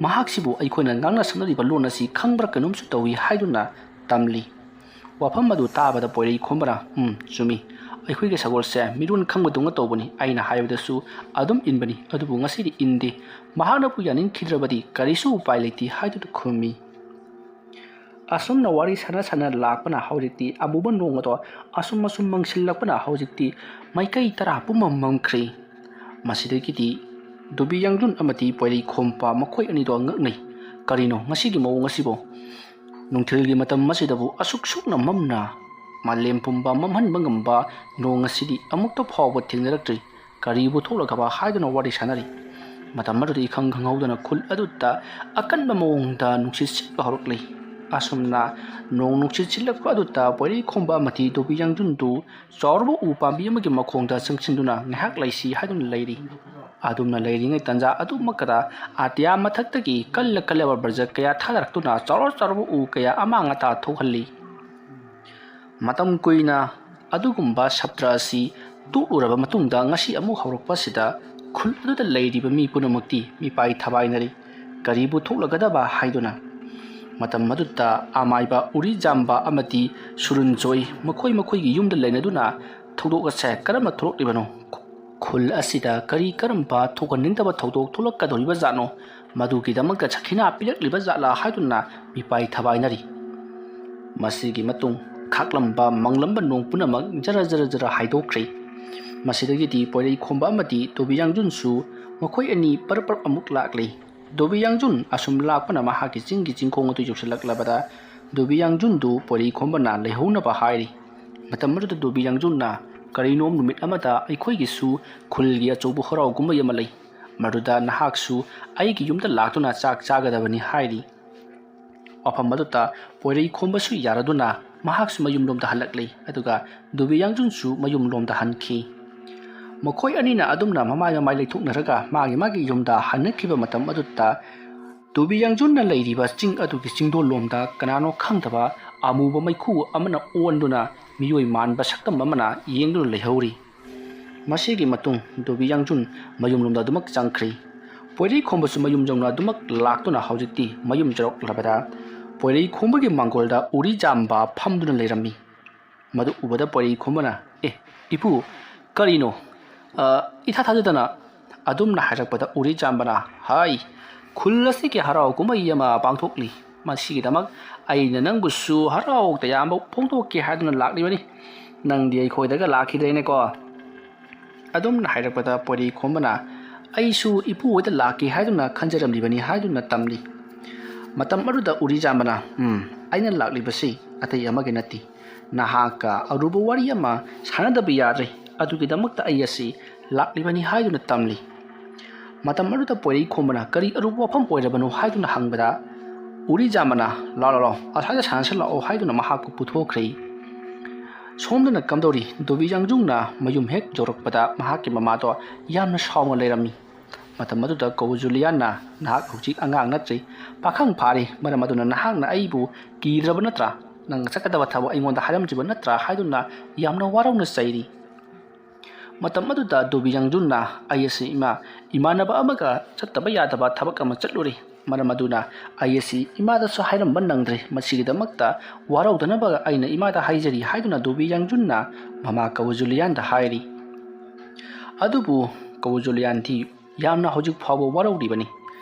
ꯃꯍꯥꯛꯁꯤꯕꯨ ꯑꯩꯈꯣꯏꯅ ꯉꯥꯡꯅ ꯁꯛꯅꯔꯤꯕ ꯂꯣꯟ ꯑꯁꯤ ꯈꯪꯕ꯭ꯔꯥ ꯀꯩꯅꯣꯝꯁꯨ ꯇꯧꯏ" ꯍꯥꯏꯗꯨꯅ ꯇꯝꯂꯤ꯫ ꯋꯥꯐꯝ ꯑꯗꯨ ꯇꯥꯕꯗ ꯄꯣꯏꯔꯩꯈꯣꯝꯕꯅ, "ꯎꯝ, ꯆꯨꯝꯃꯤ꯫ ꯑꯩꯈꯣꯏꯒꯤ ꯁꯒꯣꯜꯁꯦ ꯃꯤꯔꯣꯟ ꯈꯪꯕꯗꯧꯅ ꯇꯧꯕꯅꯤ꯫ ꯑꯩꯅ ꯍꯥꯏꯕꯗꯁꯨ ꯑꯗꯨꯝ ꯏꯟꯕꯅꯤ꯫ ꯑꯗꯨꯕꯨ ꯉꯁꯤꯗꯤ ꯏꯟꯗꯦ꯫ ꯃꯍꯥꯛꯅꯕꯨ ꯌꯥꯅꯤꯡꯈꯤꯗ꯭ꯔꯕꯗꯤ ꯀꯔꯤꯁꯨ ꯎꯄꯥꯏ ꯂꯩꯇꯦ" ꯍꯥꯏꯗꯨꯅ ꯈꯨꯝꯃꯤ꯫ ꯑꯁꯨꯝꯅ ꯋꯥꯔꯤ ꯁꯥꯟꯅ ꯁꯥꯟꯅ ꯂꯥꯛꯄꯅ ꯍꯧꯖꯤꯛꯇꯤ ꯑꯃꯨꯕ ꯅꯣꯡ ꯑꯗꯣ ꯑꯁꯨꯝ ꯑꯁꯨꯝ ꯃꯪꯁꯤꯜꯂꯛꯄꯅ ꯍꯧꯖꯤꯛꯇꯤ ꯃꯥꯏꯀꯩ ꯇꯔꯥ ꯄꯨꯝꯕ ꯃꯝꯈ꯭ꯔꯦ꯫ ꯃꯁꯤꯗꯒꯤꯗꯤ ꯗꯨꯕꯤ ꯌꯥꯡꯖꯨꯟ ꯑꯃꯗꯤ ꯄꯣꯏꯔꯩꯈꯣꯝꯕ ꯃꯈꯣꯏ ꯑꯅꯤꯗꯣ ꯉꯛꯅꯩ꯫ "ꯀꯔꯤꯅꯣ ꯉꯁꯤꯒꯤ ꯃꯑꯣꯡ ꯑꯁꯤꯕꯨ? ꯅꯨꯡꯊꯤꯜꯒꯤ ꯃꯇꯝ ꯑꯁꯤꯗꯕꯨ ꯑꯁꯨꯛ ꯁꯨꯛꯅ ꯃꯝꯅ ꯃꯥꯂꯦꯝ ꯄꯨꯝꯕ ꯃꯝꯍꯟꯕ ꯉꯝꯕ ꯅꯣꯡ ꯑꯁꯤꯗꯤ ꯑꯃꯨꯛꯇ ꯐꯥꯎꯕ ꯊꯦꯡꯅꯔꯛꯇ꯭ꯔꯤ꯫ ꯀꯔꯤꯕꯨ ꯊꯣꯛꯂꯒꯕ?" ꯍꯥꯏꯗꯨꯅ ꯋꯥꯔꯤ ꯁꯥꯟꯅꯔꯤ꯫ ꯃꯇꯝ ꯑꯗꯨꯗ ꯏꯈꯪ ꯈꯪꯍꯧꯗꯅ ꯈꯨꯜ ꯑꯗꯨꯗ ꯑꯀꯟꯕ ꯃꯑꯣꯡꯗ ꯅꯨꯡꯁꯤꯠ ꯁꯤꯠꯄ ꯍꯧꯔꯛꯂꯤ꯫ ꯑꯁꯨꯝꯅ ꯅꯣꯡ ꯅꯨꯡꯁꯤꯠ ꯁꯤꯠꯂꯛꯄ ꯑꯗꯨꯗ ꯄꯣꯏꯔꯩꯈꯣꯝꯕ ꯑꯃꯗꯤ ꯗꯨꯕꯤ ꯌꯥꯡꯖꯨꯟꯗꯨ ꯆꯥꯎꯔꯕ ꯎ ꯄꯥꯝꯕꯤ ꯑꯃꯒꯤ ꯃꯈꯣꯡꯗ ꯆꯪꯁꯤꯟꯗꯨꯅ ꯉꯥꯏꯍꯥꯛ ꯂꯩꯁꯤ ꯍꯥꯏꯗꯨꯅ ꯂꯩꯔꯤ꯫ ꯑꯗꯨꯝꯅ ꯂꯩꯔꯤꯉꯩ ꯇꯟꯖꯥ ꯑꯗꯨꯃꯛꯇꯗ ꯑꯇꯤꯌꯥ ꯃꯊꯛꯇꯒꯤ ꯀꯜꯂ ꯀꯜꯂꯕ ꯕ꯭ꯔꯖ ꯀꯌꯥ ꯊꯥꯗꯔꯛꯇꯨꯅ ꯆꯥꯎꯔ ꯆꯥꯎꯔꯕ ꯎ ꯀꯌꯥ ꯑꯃꯥꯡ ꯑꯇꯥ ꯊꯣꯛꯍꯜꯂꯤ꯫ ꯃꯇꯝ ꯀꯨꯏꯅ ꯑꯗꯨꯒꯨꯝꯕ ꯁꯞꯇ꯭ꯔ ꯑꯁꯤ ꯇꯣꯛꯂꯨꯔꯕ ꯃꯇꯨꯡꯗ ꯉꯁꯤ ꯑꯃꯨꯛ ꯍꯧꯔꯛꯄ ꯑꯁꯤꯗ ꯈꯨꯜ ꯑꯗꯨꯗ ꯂꯩꯔꯤꯕ ꯃꯤ ꯄꯨꯝꯅꯃꯛꯇꯤ ꯃꯤꯄꯥꯏ ꯊꯕꯥꯏꯅꯔꯤ꯫ ꯀꯔꯤꯕꯨ ꯊꯣꯛꯂꯒꯗꯕ ꯍꯥꯏꯗꯨꯅ꯫ ꯃꯇꯝ ꯑꯗꯨꯗ ꯑꯃꯥꯏꯕ, ꯎꯔꯤꯖꯥꯝꯕ ꯑꯃꯗꯤ ꯁꯨꯔꯨꯟꯖꯣꯏ ꯃꯈꯣꯏ ꯃꯈꯣꯏꯒꯤ ꯌꯨꯝꯗ ꯂꯩꯅꯗꯨꯅ ꯊꯧꯗꯣꯛ ꯑꯁꯦ ꯀꯔꯝꯅ ꯊꯣꯛꯂꯛꯂꯤꯕꯅꯣ? ꯈꯨꯜ ꯑꯁꯤꯗ ꯀꯔꯤ ꯀꯔꯝꯕ ꯊꯣꯛꯍꯟꯅꯤꯡꯗꯕ ꯊꯧꯗꯣꯛ ꯊꯣꯛꯂꯛꯀꯗꯧꯔꯤꯕ ꯖꯥꯠꯅꯣ? ꯃꯗꯨꯒꯤꯗꯃꯛꯇ ꯁꯈꯤꯅꯥ ꯄꯤꯔꯛꯂꯤꯕ ꯖꯥꯠꯂꯥ ꯍꯥꯏꯗꯨꯅ ꯃꯤꯄꯥꯏ ꯊꯕꯥꯏꯅꯔꯤ꯫ ꯃꯁꯤꯒꯤ ꯃꯇꯨꯡ ꯈꯥꯛꯂꯝꯕ ꯃꯪꯂꯝꯕ ꯅꯣꯡ ꯄꯨꯝꯅꯃꯛ ꯖꯔ ꯖꯔ ꯖꯔ ꯍꯥꯏꯗꯣꯛꯈ꯭ꯔꯦ꯫ ꯃꯁꯤꯗꯒꯤꯗꯤ ꯄꯣꯏꯔꯩꯈꯣꯝꯕ ꯑꯃꯗꯤ ꯗꯣꯕꯤ ꯌꯥꯡꯖꯨꯟꯁꯨ ꯃꯈꯣꯏ ꯑꯅꯤ ꯄꯔꯞ ꯄꯔꯞ ꯑꯃꯨꯛ ꯂꯥꯛꯂꯦ꯫ ꯗꯣꯕꯤ ꯌꯥꯡꯖꯨꯟ ꯑꯁꯨꯝ ꯂꯥꯛꯄꯅ ꯃꯍꯥꯛꯀꯤ ꯆꯤꯡꯒꯤ ꯆꯤꯡꯈꯣꯡ ꯑꯗꯨ ꯌꯧꯁꯤꯜꯂꯛꯂꯕꯗ ꯗꯣꯕꯤ ꯌꯥꯡꯖꯨꯟꯗꯨ ꯄꯣꯏꯔꯩꯈꯣꯝꯕꯅ ꯂꯩꯍꯧꯅꯕ ꯍꯥꯏꯔꯤ꯫ ꯃꯇꯝ ꯑꯗꯨꯗ ꯗꯣꯕꯤ ꯌꯥꯡꯖꯨꯟꯅ, "ꯀꯔꯤꯅꯣꯝ ꯅꯨꯃꯤꯠ ꯑꯃꯗ ꯑꯩꯈꯣꯏꯒꯤꯁꯨ ꯈꯨꯜꯒꯤ ꯑꯆꯧꯕ ꯍꯔꯥꯎ ꯀꯨꯝꯍꯩ ꯑꯃ ꯂꯩ꯫ ꯃꯗꯨꯗ ꯅꯍꯥꯛꯁꯨ ꯑꯩꯒꯤ ꯌꯨꯝꯗ ꯂꯥꯛꯇꯨꯅ ꯆꯥꯛ ꯆꯥꯒꯗꯕꯅꯤ" ꯍꯥꯏꯔꯤ꯫ ꯋꯥꯐꯝ ꯑꯗꯨꯗ ꯄꯣꯏꯔꯩꯈꯣꯝꯕꯁꯨ ꯌꯥꯔꯗꯨꯅ ꯃꯍꯥꯛꯁꯨ ꯃꯌꯨꯝꯂꯣꯝꯗ ꯍꯜꯂꯛꯂꯤ꯫ ꯑꯗꯨꯒ ꯗꯣꯕꯤ ꯌꯥꯡꯖꯨꯟꯁꯨ ꯃꯌꯨꯝꯂꯣꯝꯗ ꯍꯟꯈꯤ꯫ ꯃꯈꯣꯏ ꯑꯅꯤꯅ ꯑꯗꯨꯝꯅ ꯃꯃꯥꯏ ꯃꯃꯥꯏ ꯂꯩꯊꯣꯛꯅꯔꯒ ꯃꯥꯒꯤ ꯃꯥꯒꯤ ꯌꯨꯝꯗ ꯍꯟꯅꯈꯤꯕ ꯃꯇꯝ ꯑꯗꯨꯗ ꯗꯣꯕꯤ ꯌꯥꯡꯖꯨꯟꯅ ꯂꯩꯔꯤꯕ ꯆꯤꯡ ꯑꯗꯨꯒꯤ ꯆꯤꯡꯗꯣꯜꯂꯣꯝꯗ ꯀꯅꯥꯅꯣ ꯈꯪꯗꯕ ꯑꯃꯨꯕ ꯃꯩꯈꯨ ꯑꯃꯅ ꯑꯣꯟꯗꯨꯅ ꯃꯤꯑꯣꯏ ꯃꯥꯟꯕ ꯁꯛꯇꯝ ꯑꯃꯅ ꯌꯦꯡꯗꯨꯅ ꯂꯩꯍꯧꯔꯤ꯫ ꯃꯁꯤꯒꯤ ꯃꯇꯨꯡ ꯗꯣꯕꯤ ꯌꯥꯡꯖꯨꯟ ꯃꯌꯨꯝꯂꯣꯝꯗ ꯑꯗꯨꯃꯛ ꯆꯪꯈ꯭ꯔꯤ꯫ ꯄꯣꯏꯔꯩ ꯈꯣꯝꯕꯁꯨ ꯃꯌꯨꯝ ꯌꯧꯅ ꯑꯗꯨꯃꯛ ꯂꯥꯛꯇꯨꯅ ꯍꯧꯖꯤꯛꯇꯤ ꯃꯌꯨꯝ ꯌꯧꯔꯛꯂꯕꯗ ꯄꯣꯏꯔꯩ ꯈꯣꯝꯕꯒꯤ ꯃꯥꯡꯒꯣꯜꯗ ꯎꯔꯤ ꯆꯥꯝꯕ ꯐꯝꯗꯨꯅ ꯂꯩꯔꯝꯃꯤ꯫ ꯃꯗꯨ ꯎꯕꯗ ꯄꯣꯏꯔꯩ ꯈꯣꯝꯕꯅ, "ꯑꯦ, ꯏꯄꯨ, ꯀꯔꯤꯅꯣ? ꯑ, ꯏꯊꯥ ꯊꯥꯖꯗꯅ?" ꯑꯗꯨꯝꯅ ꯍꯥꯏꯔꯛꯄꯗ ꯎꯔꯤ ꯆꯥꯝꯕꯅ, "ꯍꯥꯏ, ꯈꯨꯜ ꯑꯁꯤꯒꯤ ꯍꯔꯥꯎ ꯀꯨꯝꯍꯩ ꯑꯃ ꯄꯥꯡꯊꯣꯛꯂꯤ꯫ ꯃꯁꯤꯒꯤꯗꯃꯛ ꯑꯩꯅ ꯅꯪꯕꯨꯁꯨ ꯍꯔꯥꯎ ꯇꯌꯥꯝꯕ ꯐꯣꯡꯗꯣꯛꯀꯦ ꯍꯥꯏꯗꯨꯅ ꯂꯥꯛꯂꯤꯕꯅꯤ꯫ ꯅꯪꯗꯤ ꯑꯩꯈꯣꯏꯗꯒ ꯂꯥꯛꯈꯤꯗ꯭ꯔꯦꯅꯦꯀꯣ?" ꯑꯗꯨꯝꯅ ꯍꯥꯏꯔꯛꯄꯗ ꯄꯣꯏꯔꯩ ꯈꯣꯝꯕꯅ, "ꯑꯩꯁꯨ ꯏꯄꯨ ꯍꯣꯏꯗ ꯂꯥꯛꯀꯦ ꯍꯥꯏꯗꯨꯅ ꯈꯟꯖꯔꯝꯂꯤꯕꯅꯤ" ꯍꯥꯏꯗꯨꯅ ꯇꯝꯂꯤ꯫ ꯃꯇꯝ ꯑꯗꯨꯗ ꯎꯔꯤ ꯆꯥꯝꯕꯅ, "ꯎꯝ, ꯑꯩꯅ ꯂꯥꯛꯂꯤꯕꯁꯤ ꯑꯇꯩ ꯑꯃꯒꯤ ꯅꯠꯇꯦ꯫ ꯅꯍꯥꯛꯀ ꯑꯔꯨꯕ ꯋꯥꯔꯤ ꯑꯃ ꯁꯥꯟꯅꯗꯕ ꯌꯥꯗ꯭ꯔꯦ꯫ ꯑꯗꯨꯒꯤꯗꯃꯛꯇ ꯑꯩ ꯑꯁꯤ ꯂꯥꯛꯂꯤꯕꯅꯤ" ꯍꯥꯏꯗꯨꯅ ꯇꯝꯂꯤ꯫ ꯃꯇꯝ ꯑꯗꯨꯗ ꯄꯣꯏꯔꯩ ꯈꯣꯝꯕꯅ ꯀꯔꯤ ꯑꯔꯨꯕ ꯋꯥꯐꯝ ꯑꯣꯏꯔꯕꯅꯣ ꯍꯥꯏꯗꯨꯅ ꯍꯪꯕꯗ, ꯎꯔꯤ ꯆꯥꯝꯕꯅ, "ꯂꯥꯎ, ꯂꯥꯎ, ꯂꯥꯎ, ꯑꯁ꯭ꯋꯥꯏꯗ ꯁꯥꯟꯅꯁꯤ ꯂꯥꯛꯑꯣ" ꯍꯥꯏꯗꯨꯅ ꯃꯍꯥꯛꯄꯨ ꯄꯨꯊꯣꯛꯈ꯭ꯔꯦ꯫ ꯁꯣꯝꯗꯅ ꯀꯝꯗꯧꯔꯤ? ꯗꯣꯕꯤ ꯌꯥꯡꯖꯨꯡꯅ ꯃꯌꯨꯝ ꯍꯦꯛ ꯌꯧꯔꯛꯄꯗ ꯃꯍꯥꯛꯀꯤ ꯃꯃꯥꯗꯣ ꯌꯥꯝꯅ ꯁꯥꯎꯅ ꯂꯩꯔꯝꯃꯤ꯫ ꯃꯇꯝ ꯑꯗꯨꯗ ꯀꯧꯕ ꯖꯨꯂꯤꯌꯥꯟꯅ, "ꯅꯍꯥꯛ ꯍꯧꯖꯤꯛ ꯑꯉꯥꯡ ꯅꯠꯇ꯭ꯔꯤ, ꯄꯥꯈꯪ ꯐꯥꯔꯤ, ꯃꯔꯝ ꯑꯗꯨꯅ ꯅꯍꯥꯛꯅ ꯑꯩꯕꯨ ꯀꯤꯗ꯭ꯔꯕ ꯅꯠꯇ꯭ꯔꯥ? ꯅꯪ ꯆꯠꯀꯗꯕ ꯊꯕꯛ ꯑꯩꯉꯣꯟꯗ ꯍꯥꯏꯔꯝꯗ꯭ꯔꯤꯕ ꯅꯠꯇ꯭ꯔꯥ?" ꯍꯥꯏꯗꯨꯅ ꯌꯥꯝꯅ ꯋꯥꯔꯧꯅ ꯆꯩꯔꯤ꯫ ꯃꯇꯝ ꯑꯗꯨꯗ ꯗꯣꯕꯤ ꯌꯥꯡꯖꯨꯟꯅ, "ꯑꯩ ꯑꯁꯤ ꯏꯃꯥ, ꯏꯃꯥꯟꯅꯕ ꯑꯃꯒ ꯆꯠꯇꯕ ꯌꯥꯗꯕ ꯊꯕꯛ ꯑꯃ ꯆꯠꯂꯨꯔꯤ, ꯃꯔꯝ ꯑꯗꯨꯅ ꯑꯩ ꯑꯁꯤ ꯏꯃꯥꯗꯁꯨ ꯍꯥꯏꯔꯝꯕ ꯅꯪꯗ꯭ꯔꯦ꯫ ꯃꯁꯤꯒꯤꯗꯃꯛꯇ ꯋꯥꯔꯧꯗꯅꯕ ꯑꯩꯅ ꯏꯃꯥꯗ ꯍꯥꯏꯖꯔꯤ" ꯍꯥꯏꯗꯨꯅ ꯗꯣꯕꯤ ꯌꯥꯡꯖꯨꯟꯅ ꯃꯃꯥ ꯀꯧꯕ ꯖꯨꯂꯤꯌꯥꯟꯗ ꯍꯥꯏꯔꯤ꯫ ꯑꯗꯨꯕꯨ ꯀꯧꯕ ꯖꯨꯂꯤꯌꯥꯟꯗꯤ ꯌꯥꯝꯅ ꯍꯧꯖꯤꯛ ꯐꯥꯎꯕ ꯋꯥꯔꯧꯔꯤꯕꯅꯤ꯫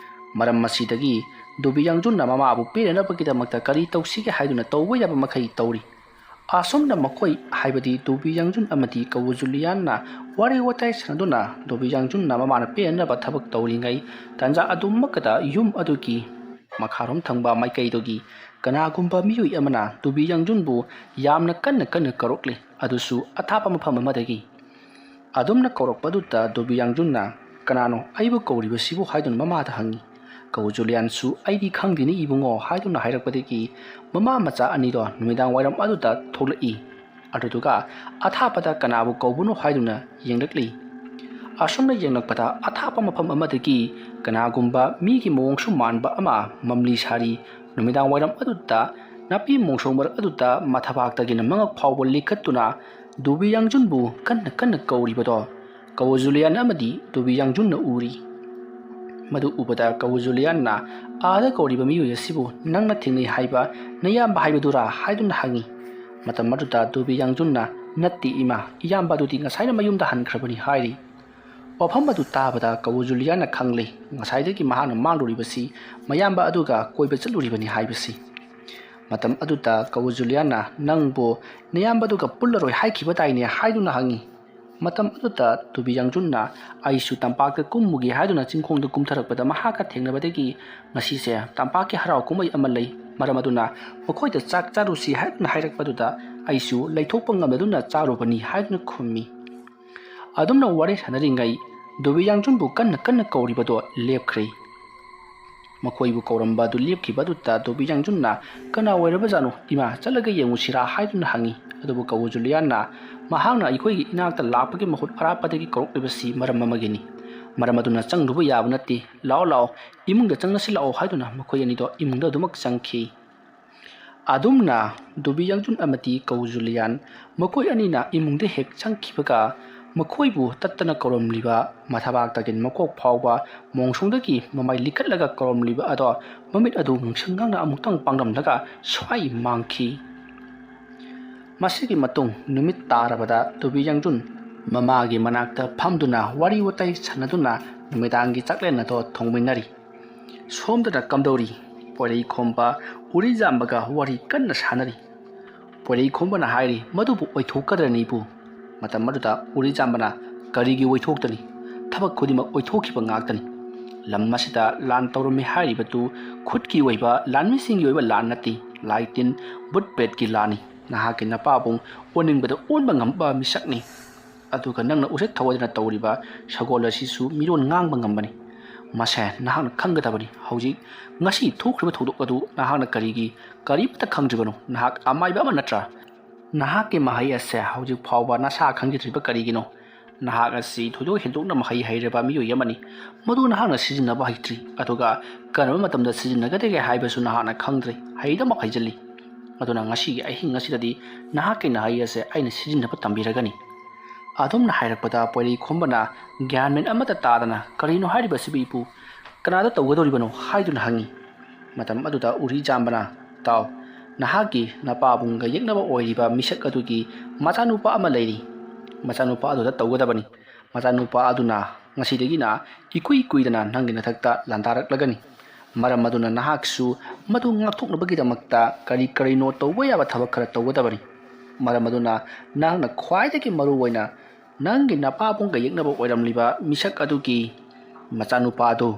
ꯃꯔꯝ ꯑꯁꯤꯗꯒꯤ ꯗꯣꯕꯤ ꯌꯥꯡꯖꯨꯟꯅ ꯃꯃꯥꯕꯨ ꯄꯦꯟꯅꯅꯕꯒꯤꯗꯃꯛꯇ ꯀꯔꯤ ꯇꯧꯁꯤꯒꯦ ꯍꯥꯏꯗꯨꯅ ꯇꯧꯕ ꯌꯥꯕ ꯃꯈꯩ ꯇꯧꯔꯤ꯫ ꯑꯁꯣꯝꯗ ꯃꯈꯣꯏ, ꯍꯥꯏꯕꯗꯤ ꯗꯣꯕꯤ ꯌꯥꯡꯖꯨꯟ ꯑꯃꯗꯤ ꯀꯧꯕ ꯖꯨꯂꯤꯌꯥꯟꯅ ꯋꯥꯔꯤ ꯋꯥꯇꯥꯏ ꯁꯥꯟꯅꯗꯨꯅ ꯗꯣꯕꯤ ꯌꯥꯡꯖꯨꯟꯅ ꯃꯃꯥꯅ ꯄꯦꯟꯅꯅꯕ ꯊꯕꯛ ꯇꯧꯔꯤꯉꯩ ꯇꯥꯟꯖꯥ ꯑꯗꯨꯃꯛꯇꯗ ꯌꯨꯝ ꯑꯗꯨꯒꯤ ꯃꯈꯥꯔꯣꯝ ꯊꯪꯕ ꯃꯥꯏꯀꯩꯗꯨꯒꯤ ꯀꯅꯥꯒꯨꯝꯕ ꯃꯤꯑꯣꯏ ꯑꯃꯅ ꯗꯣꯕꯤ ꯌꯥꯡꯖꯨꯟꯕꯨ ꯌꯥꯝꯅ ꯀꯟꯅ ꯀꯟꯅ ꯀꯧꯔꯛꯂꯤ, ꯑꯗꯨꯁꯨ ꯑꯊꯥꯞꯄ ꯃꯐꯝ ꯑꯃꯗꯒꯤ꯫ ꯑꯗꯨꯝꯅ ꯀꯧꯔꯛꯄꯗꯨꯗ ꯗꯣꯕꯤ ꯌꯥꯡꯖꯨꯟꯅ, "ꯀꯅꯥꯅꯣ ꯑꯩꯕꯨ ꯀꯧꯔꯤꯕꯁꯤꯕꯨ?" ꯍꯥꯏꯗꯨꯅ ꯃꯃꯥꯗ ꯍꯪꯉꯤ꯫ ꯀꯧꯕ ꯖꯨꯂꯤꯌꯥꯟꯁꯨ, "ꯑꯩꯗꯤ ꯈꯪꯗꯦꯅꯦ ꯏꯕꯨꯡꯉꯣ" ꯍꯥꯏꯗꯨꯅ ꯍꯥꯏꯔꯛꯄꯗꯒꯤ ꯃꯃꯥ ꯃꯆꯥ ꯑꯅꯤꯗꯣ ꯅꯨꯃꯤꯗꯥꯡ ꯋꯥꯏꯔꯝ ꯑꯗꯨꯗ ꯊꯣꯛꯂꯛꯏ꯫ ꯑꯗꯨꯗꯨꯒ ꯑꯊꯥꯞꯄꯗ ꯀꯅꯥꯕꯨ ꯀꯧꯕꯅꯣ ꯍꯥꯏꯗꯨꯅ ꯌꯦꯡꯂꯛꯂꯤ꯫ ꯑꯁꯨꯝꯅ ꯌꯦꯡꯂꯛꯄꯗ ꯑꯊꯥꯞꯄ ꯃꯐꯝ ꯑꯃꯗꯒꯤ ꯀꯅꯥꯒꯨꯝꯕ ꯃꯤꯒꯤ ꯃꯑꯣꯡꯁꯨ ꯃꯥꯟꯕ ꯑꯃ ꯃꯝꯂꯤ ꯁꯥꯔꯤ ꯅꯨꯃꯤꯗꯥꯡ ꯋꯥꯏꯔꯝ ꯑꯗꯨꯗ ꯅꯥꯄꯤ ꯃꯣꯡꯁꯣꯡ ꯃꯔꯛ ꯑꯗꯨꯗ ꯃꯊꯕꯥꯛꯇꯒꯤꯅ ꯃꯉꯛ ꯐꯥꯎꯕ ꯂꯤꯈꯠꯇꯨꯅ ꯗꯨꯕꯤ ꯌꯥꯡꯖꯨꯟꯕꯨ ꯀꯟꯅ ꯀꯟꯅ ꯀꯧꯔꯤꯕꯗꯣ ꯀꯧ ꯖꯨꯂꯤꯌꯥꯟ ꯑꯃꯗꯤ ꯗꯨꯕꯤ ꯌꯥꯡꯖꯨꯟꯅ ꯎꯔꯤ꯫ ꯃꯗꯨ ꯎꯕꯗ ꯀꯧ ꯖꯨꯂꯤꯌꯥꯟꯅ "ꯑꯥꯗ ꯀꯧꯔꯤꯕ ꯃꯤꯑꯣꯏ ꯑꯁꯤꯕꯨ ꯅꯪꯅ ꯊꯦꯡꯅꯩ ꯍꯥꯏꯕ ꯅꯌꯥꯝꯕ ꯍꯥꯏꯕꯗꯨꯔꯥ?" ꯍꯥꯏꯗꯨꯅ ꯍꯪꯉꯤ꯫ ꯃꯇꯝ ꯑꯗꯨꯗ ꯗꯨꯕꯤ ꯌꯥꯡꯖꯨꯟꯅ, "ꯅꯠꯇꯦ ꯏꯃꯥ, ꯏꯌꯥꯝꯕ ꯑꯗꯨꯗꯤ ꯉꯁꯥꯏꯅ ꯃꯌꯨꯝꯗ ꯍꯟꯈ꯭ꯔꯕꯅꯤ" ꯍꯥꯏꯔꯤ꯫ ꯋꯥꯐꯝ ꯑꯗꯨ ꯇꯥꯕꯗ ꯀꯧ ꯖꯨꯂꯤꯌꯥꯟꯅ ꯈꯪꯂꯦ, ꯉꯁꯥꯏꯗꯒꯤ ꯃꯍꯥꯛꯅ ꯃꯥꯡꯂꯨꯔꯤꯕꯁꯤ ꯃꯌꯥꯝꯕ ꯑꯗꯨꯒ ꯀꯣꯏꯕ ꯆꯠꯂꯨꯔꯤꯕꯅꯤ ꯍꯥꯏꯕꯁꯤ꯫ ꯃꯇꯝ ꯑꯗꯨꯗ ꯀꯧ ꯖꯨꯂꯤꯌꯥꯟꯅ, "ꯅꯪꯕꯨ ꯅꯌꯥꯝꯕꯗꯨꯒ ꯄꯨꯜꯂꯔꯣꯏ ꯍꯥꯏꯈꯤꯕ ꯇꯥꯏꯅꯦ?" ꯍꯥꯏꯗꯨꯅ ꯍꯪꯉꯤ꯫ ꯃꯇꯝ ꯑꯗꯨꯗ ꯗꯨꯕꯤ ꯌꯥꯡꯖꯨꯟꯅ, "ꯑꯩꯁꯨ ꯇꯝꯄꯥꯛꯇ ꯀꯨꯝꯃꯨꯒꯦ ꯍꯥꯏꯗꯨꯅ ꯆꯤꯡꯈꯣꯡꯗ ꯀꯨꯝꯊꯔꯛꯄꯗ ꯃꯍꯥꯛꯀ ꯊꯦꯡꯅꯕꯗꯒꯤ ꯉꯁꯤꯁꯦ ꯇꯝꯄꯥꯛꯀꯤ ꯍꯔꯥꯎ ꯀꯨꯝꯍꯩ ꯑꯃ ꯂꯩ, ꯃꯔꯝ ꯑꯗꯨꯅ ꯃꯈꯣꯏꯗ ꯆꯥꯛ ꯆꯥꯔꯨꯁꯤ ꯍꯥꯏꯗꯨꯅ ꯍꯥꯏꯔꯛꯄꯗꯨꯗ ꯑꯩꯁꯨ ꯂꯩꯊꯣꯛꯄ ꯉꯝꯗꯗꯨꯅ ꯆꯥꯔꯨꯕꯅꯤ" ꯍꯥꯏꯗꯨꯅ ꯈꯨꯝꯃꯤ꯫ ꯑꯗꯨꯝꯅ ꯋꯥꯔꯤ ꯁꯥꯟꯅꯔꯤꯉꯩ ꯗꯨꯕꯤ ꯌꯥꯡꯖꯨꯟꯕꯨ ꯀꯟꯅ ꯀꯟꯅ ꯀꯧꯔꯤꯕꯗꯣ ꯂꯦꯞꯈ꯭ꯔꯦ꯫ ꯃꯈꯣꯏꯕꯨ ꯀꯧꯔꯝꯕ ꯑꯗꯨ ꯂꯦꯞꯈꯤꯕ ꯑꯗꯨꯗ ꯗꯨꯕꯤ ꯌꯥꯡꯖꯨꯟꯅ, "ꯀꯅꯥ ꯑꯣꯏꯔꯕꯖꯥꯠꯅꯣ ꯏꯃꯥ, ꯆꯠꯂꯒ ꯌꯦꯡꯉꯨꯁꯤꯔꯥ?" ꯍꯥꯏꯗꯨꯅ ꯍꯪꯉꯤ꯫ ꯑꯗꯨꯕꯨ ꯀꯧ ꯖꯨꯂꯤꯌꯥꯟꯅ, "ꯃꯍꯥꯛꯅ ꯑꯩꯈꯣꯏꯒꯤ ꯏꯅꯥꯛꯇ ꯂꯥꯛꯄꯒꯤ ꯃꯍꯨꯠ ꯑꯔꯥꯞꯄꯗꯒꯤ ꯀꯧꯔꯛꯂꯤꯕꯁꯤ ꯃꯔꯝ ꯑꯃꯒꯤꯅꯤ꯫ ꯃꯔꯝ ꯑꯗꯨꯅ ꯆꯪꯂꯨꯕ ꯌꯥꯕ ꯅꯠꯇꯦ꯫ ꯂꯥꯛꯑꯣ, ꯂꯥꯛꯑꯣ, ꯏꯃꯨꯡꯗ ꯆꯪꯂꯁꯤ ꯂꯥꯛꯑꯣ" ꯍꯥꯏꯗꯨꯅ ꯃꯈꯣꯏ ꯑꯅꯤꯗꯣ ꯏꯃꯨꯡꯗ ꯑꯗꯨꯃꯛ ꯆꯪꯈꯤ꯫ ꯑꯗꯨꯝꯅ ꯗꯨꯕꯤ ꯌꯥꯡꯖꯨꯟ ꯑꯃꯗꯤ ꯀꯧ ꯖꯨꯂꯤꯌꯥꯟ ꯃꯈꯣꯏ ꯑꯅꯤꯅ ꯏꯃꯨꯡꯗ ꯍꯦꯛ ꯆꯪꯈꯤꯕꯒ ꯃꯈꯣꯏꯕꯨ ꯇꯠꯇꯅ ꯀꯧꯔꯝꯂꯤꯕ ꯃꯊꯕꯥꯛꯇꯒꯤ ꯃꯀꯣꯛ ꯐꯥꯎꯕ ꯃꯣꯡꯁꯣꯡꯗꯒꯤ ꯃꯃꯥꯏ ꯂꯤꯈꯠꯂꯒ ꯀꯧꯔꯝꯂꯤꯕ ꯑꯗꯣ ꯃꯃꯤꯠ ꯑꯗꯨ ꯉꯥꯡꯁꯪ ꯉꯥꯡꯅ ꯑꯃꯨꯛꯇꯪ ꯄꯥꯡꯂꯝꯂꯒ ꯁ꯭ꯋꯥꯏ ꯃꯥꯡꯈꯤ꯫ ꯃꯁꯤꯒꯤ ꯃꯇꯨꯡ ꯅꯨꯃꯤꯠ ꯇꯥꯔꯕꯗ ꯗꯨꯕꯤ ꯌꯥꯡꯖꯨꯟ ꯃꯃꯥꯒꯤ ꯃꯅꯥꯛꯇ ꯐꯝꯗꯨꯅ ꯋꯥꯔꯤ ꯋꯥꯇꯥꯏ ꯁꯥꯟꯅꯗꯨꯅ ꯅꯨꯃꯤꯗꯥꯡꯒꯤ ꯆꯥꯛꯂꯦꯟ ꯑꯗꯣ ꯊꯣꯡꯃꯤꯟꯅꯔꯤ꯫ ꯁꯣꯝꯗꯅ ꯀꯝꯗꯧꯔꯤ? ꯄꯣꯏꯔꯩ ꯈꯣꯝꯕ ꯎꯔꯤꯖꯥꯝꯕꯒ ꯋꯥꯔꯤ ꯀꯟꯅ ꯁꯥꯟꯅꯔꯤ꯫ ꯄꯣꯏꯔꯩ ꯈꯣꯝꯕꯅ ꯍꯥꯏꯔꯤ, "ꯃꯗꯨꯕꯨ ꯑꯣꯏꯊꯣꯛꯀꯗ꯭ꯔꯅꯤꯕꯨ?" ꯃꯇꯝ ꯑꯗꯨꯗ ꯎꯔꯤꯖꯥꯝꯕꯅ, "ꯀꯔꯤꯒꯤ ꯑꯣꯏꯊꯣꯛꯇꯅꯤ? ꯊꯕꯛ ꯈꯨꯗꯤꯡꯃꯛ ꯑꯣꯏꯊꯣꯛꯈꯤꯕ ꯉꯥꯛꯇꯅꯤ꯫ ꯂꯝ ꯑꯁꯤꯗ ꯂꯥꯟ ꯇꯧꯔꯝꯃꯤ ꯍꯥꯏꯔꯤꯕꯗꯨ ꯈꯨꯠꯀꯤ ꯑꯣꯏꯕ ꯂꯥꯟꯃꯤꯁꯤꯡꯒꯤ ꯑꯣꯏꯕ ꯂꯥꯟ ꯅꯠꯇꯦ, ꯂꯥꯏ ꯇꯤꯟ, ꯕꯨꯠ ꯄ꯭ꯔꯦꯠꯀꯤ ꯂꯥꯟꯅꯤ꯫ ꯅꯍꯥꯛꯀꯤ ꯅꯄꯥꯕꯨꯡ ꯑꯣꯟꯅꯤꯡꯕꯗ ꯑꯣꯟꯕ ꯉꯝꯕ ꯃꯤꯁꯛꯅꯤ꯫ ꯑꯗꯨꯒ ꯅꯪꯅ ꯎꯁꯤꯠ ꯊꯑꯣꯏꯗꯅ ꯇꯧꯔꯤꯕ ꯁꯒꯣꯜ ꯑꯁꯤꯁꯨ ꯃꯤꯔꯣꯟ ꯉꯥꯡꯕ ꯉꯝꯕꯅꯤ꯫ ꯃꯁꯦ ꯅꯍꯥꯛꯅ ꯈꯪꯒꯗꯕꯅꯤ꯫ ꯍꯧꯖꯤꯛ ꯉꯁꯤ ꯊꯣꯛꯈ꯭ꯔꯤꯕ ꯊꯧꯗꯣꯛ ꯑꯗꯨ ꯅꯍꯥꯛꯅ ꯀꯔꯤꯒꯤ ꯀꯔꯤꯃꯠꯇ ꯈꯪꯗ꯭ꯔꯤꯕꯅꯣ? ꯅꯍꯥꯛ ꯑꯃꯥꯏꯕ ꯑꯃ ꯅꯠꯇ꯭ꯔꯥ? ꯅꯍꯥꯛꯀꯤ ꯃꯍꯩ ꯑꯁꯦ ꯍꯧꯖꯤꯛ ꯐꯥꯎꯕ ꯅꯁꯥ ꯈꯪꯖꯗ꯭ꯔꯤꯕ ꯀꯔꯤꯒꯤꯅꯣ? ꯅꯍꯥꯛ ꯑꯁꯤ ꯊꯣꯏꯗꯣꯛ ꯍꯦꯟꯗꯣꯛꯅ ꯃꯍꯩ ꯍꯩꯔꯕ ꯃꯤꯑꯣꯏ ꯑꯃꯅꯤ꯫ ꯃꯗꯨ ꯅꯍꯥꯛꯅ ꯁꯤꯖꯤꯟꯅꯕ ꯍꯩꯇ꯭ꯔꯤ, ꯑꯗꯨꯒ ꯀꯔꯝꯕ ꯃꯇꯝꯗ ꯁꯤꯖꯤꯟꯅꯒꯗꯒꯦ ꯍꯥꯏꯕꯁꯨ ꯅꯍꯥꯛꯅ ꯈꯪꯗ꯭ꯔꯤ꯫ ꯍꯩꯗꯃꯛ ꯍꯩꯖꯤꯜꯂꯤ꯫ ꯑꯗꯨꯅ ꯉꯁꯤꯒꯤ ꯑꯍꯤꯡ ꯑꯁꯤꯗꯗꯤ ꯅꯍꯥꯛꯀꯤ ꯅꯍꯩ ꯑꯁꯦ ꯑꯩꯅ ꯁꯤꯖꯤꯟꯅꯕ ꯇꯝꯕꯤꯔꯒꯅꯤ꯫ ꯑꯗꯨꯝꯅ ꯍꯥꯏꯔꯛꯄꯗ ꯄꯣꯏꯔꯩ ꯈꯣꯝꯕꯅ ꯒ꯭ꯌꯥꯟ ꯃꯦꯟ ꯑꯃꯠꯇ ꯇꯥꯗꯅ, "ꯀꯔꯤꯅꯣ ꯍꯥꯏꯔꯤꯕꯁꯤꯕꯨ ꯏꯄꯨ? ꯀꯅꯥꯗ ꯇꯧꯒꯗꯧꯔꯤꯕꯅꯣ?" ꯍꯥꯏꯗꯨꯅ ꯍꯪꯉꯤ꯫ ꯃꯇꯝ ꯑꯗꯨꯗ ꯎꯔꯤ ꯖꯥꯝꯕꯅ, "ꯇꯥꯎ, ꯅꯍꯥꯛꯀꯤ ꯅꯄꯥꯕꯨꯡꯒ ꯌꯦꯛꯅꯕ ꯑꯣꯏꯔꯤꯕ ꯃꯤꯁꯛ ꯑꯗꯨꯒꯤ ꯃꯆꯥꯅꯨꯄꯥ ꯑꯃ ꯂꯩꯔꯤ꯫ ꯃꯆꯥꯅꯨꯄꯥ ꯑꯗꯨꯗ ꯇꯧꯒꯗꯕꯅꯤ꯫ ꯃꯆꯥꯅꯨꯄꯥ ꯑꯗꯨꯅ ꯉꯁꯤꯗꯒꯤꯅ ꯏꯀꯨꯏ ꯀꯨꯏꯗꯅ ꯅꯪꯒꯤ ꯅꯊꯛꯇ ꯂꯥꯟꯗꯥꯔꯛꯂꯒꯅꯤ꯫ ꯃꯔꯝ ꯑꯗꯨꯅ ꯅꯍꯥꯛꯁꯨ ꯃꯗꯨ ꯉꯥꯛꯊꯣꯛꯅꯕꯒꯤꯗꯃꯛꯇ ꯀꯔꯤ ꯀꯔꯤꯅꯣ ꯇꯧꯕ ꯌꯥꯕ ꯊꯕꯛ ꯈꯔ ꯇꯧꯒꯗꯕꯅꯤ꯫ ꯃꯔꯝ ꯑꯗꯨꯅ ꯅꯍꯥꯛꯅ ꯈ꯭ꯋꯥꯏꯗꯒꯤ ꯃꯔꯨ ꯑꯣꯏꯅ ꯅꯪꯒꯤ ꯅꯄꯥꯕꯨꯡꯒ ꯌꯦꯛꯅꯕ ꯑꯣꯏꯔꯝꯂꯤꯕ ꯃꯤꯁꯛ ꯑꯗꯨꯒꯤ ꯃꯆꯥꯅꯨꯄꯥ ꯑꯗꯨ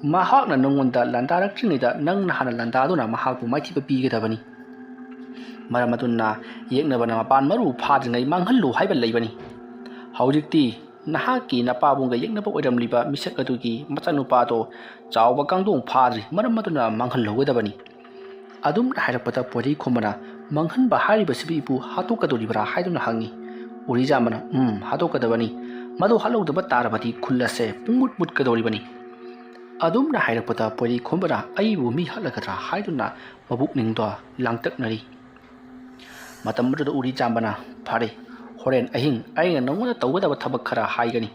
ꯃꯍꯥꯛꯅ ꯅꯉꯣꯟꯗ ꯂꯥꯟꯗꯥꯔꯛꯇ꯭ꯔꯤꯉꯩꯗ ꯅꯪꯅ ꯍꯥꯟꯅ ꯂꯥꯟꯗꯥꯗꯨꯅ ꯃꯍꯥꯛꯄꯨ ꯃꯥꯏꯊꯤꯕ ꯄꯤꯒꯗꯕꯅꯤ꯫ ꯃꯔꯝ ꯑꯗꯨꯅ ꯌꯦꯛꯅꯕꯅ ꯃꯄꯥꯟ ꯃꯔꯨ ꯐꯥꯗ꯭ꯔꯤꯉꯩ ꯃꯥꯡꯍꯜꯂꯨ ꯍꯥꯏꯕ ꯂꯩꯕꯅꯤ꯫ ꯍꯧꯖꯤꯛꯇꯤ ꯅꯍꯥꯛꯀꯤ ꯅꯄꯥꯕꯨꯡꯒ ꯌꯦꯛꯅꯕ ꯑꯣꯏꯔꯝꯂꯤꯕ ꯃꯤꯁꯛ ꯑꯗꯨꯒꯤ ꯃꯆꯥꯅꯨꯄꯥꯗꯣ ꯆꯥꯎꯕ ꯀꯥꯡꯗꯣꯡ ꯐꯥꯗ꯭ꯔꯤ, ꯃꯔꯝ ꯑꯗꯨꯅ ꯃꯥꯡꯍꯜꯍꯧꯒꯗꯕꯅꯤ꯫" ꯑꯗꯨꯝꯅ ꯍꯥꯏꯔꯛꯄꯗ ꯄꯣꯏꯔꯩ ꯈꯣꯝꯕꯅ, "ꯃꯥꯡꯍꯟꯕ ꯍꯥꯏꯔꯤꯕꯁꯤꯕꯨ ꯏꯄꯨ ꯍꯥꯠꯇꯣꯛꯀꯗꯧꯔꯤꯕ꯭ꯔꯥ?" ꯍꯥꯏꯗꯨꯅ ꯍꯪꯉꯤ꯫ ꯎꯔꯤꯖꯥꯝꯕꯅ, "ꯎꯝ, ꯍꯥꯠꯇꯣꯛꯀꯗꯕꯅꯤ꯫ ꯃꯗꯨ ꯍꯥꯠꯍꯧꯗꯕ ꯇꯥꯔꯕꯗꯤ ꯈꯨꯜ ꯑꯁꯦ ꯄꯨꯡꯃꯨꯠ ꯃꯨꯠꯀꯗꯧꯔꯤꯕꯅꯤ꯫" ꯑꯗꯨꯝꯅ ꯍꯥꯏꯔꯛꯄꯗ ꯄꯣꯏꯔꯩ ꯈꯣꯝꯕꯅ, "ꯑꯩꯕꯨ ꯃꯤ ꯍꯥꯠꯂꯒꯗ꯭ꯔꯥ?" ꯍꯥꯏꯗꯨꯅ ꯃꯕꯨꯛꯅꯤꯡꯗꯣ ꯂꯥꯡꯇꯛꯅꯔꯤ꯫ ꯃꯇꯝ ꯑꯗꯨꯗ ꯎꯔꯤ ꯆꯥꯝꯕꯅ, "ꯐꯔꯦ, ꯍꯣꯔꯦꯟ ꯑꯍꯤꯡ ꯑꯩꯅ ꯅꯉꯣꯟꯗ ꯇꯧꯒꯗꯕ ꯊꯕꯛ ꯈꯔ ꯍꯥꯏꯒꯅꯤ꯫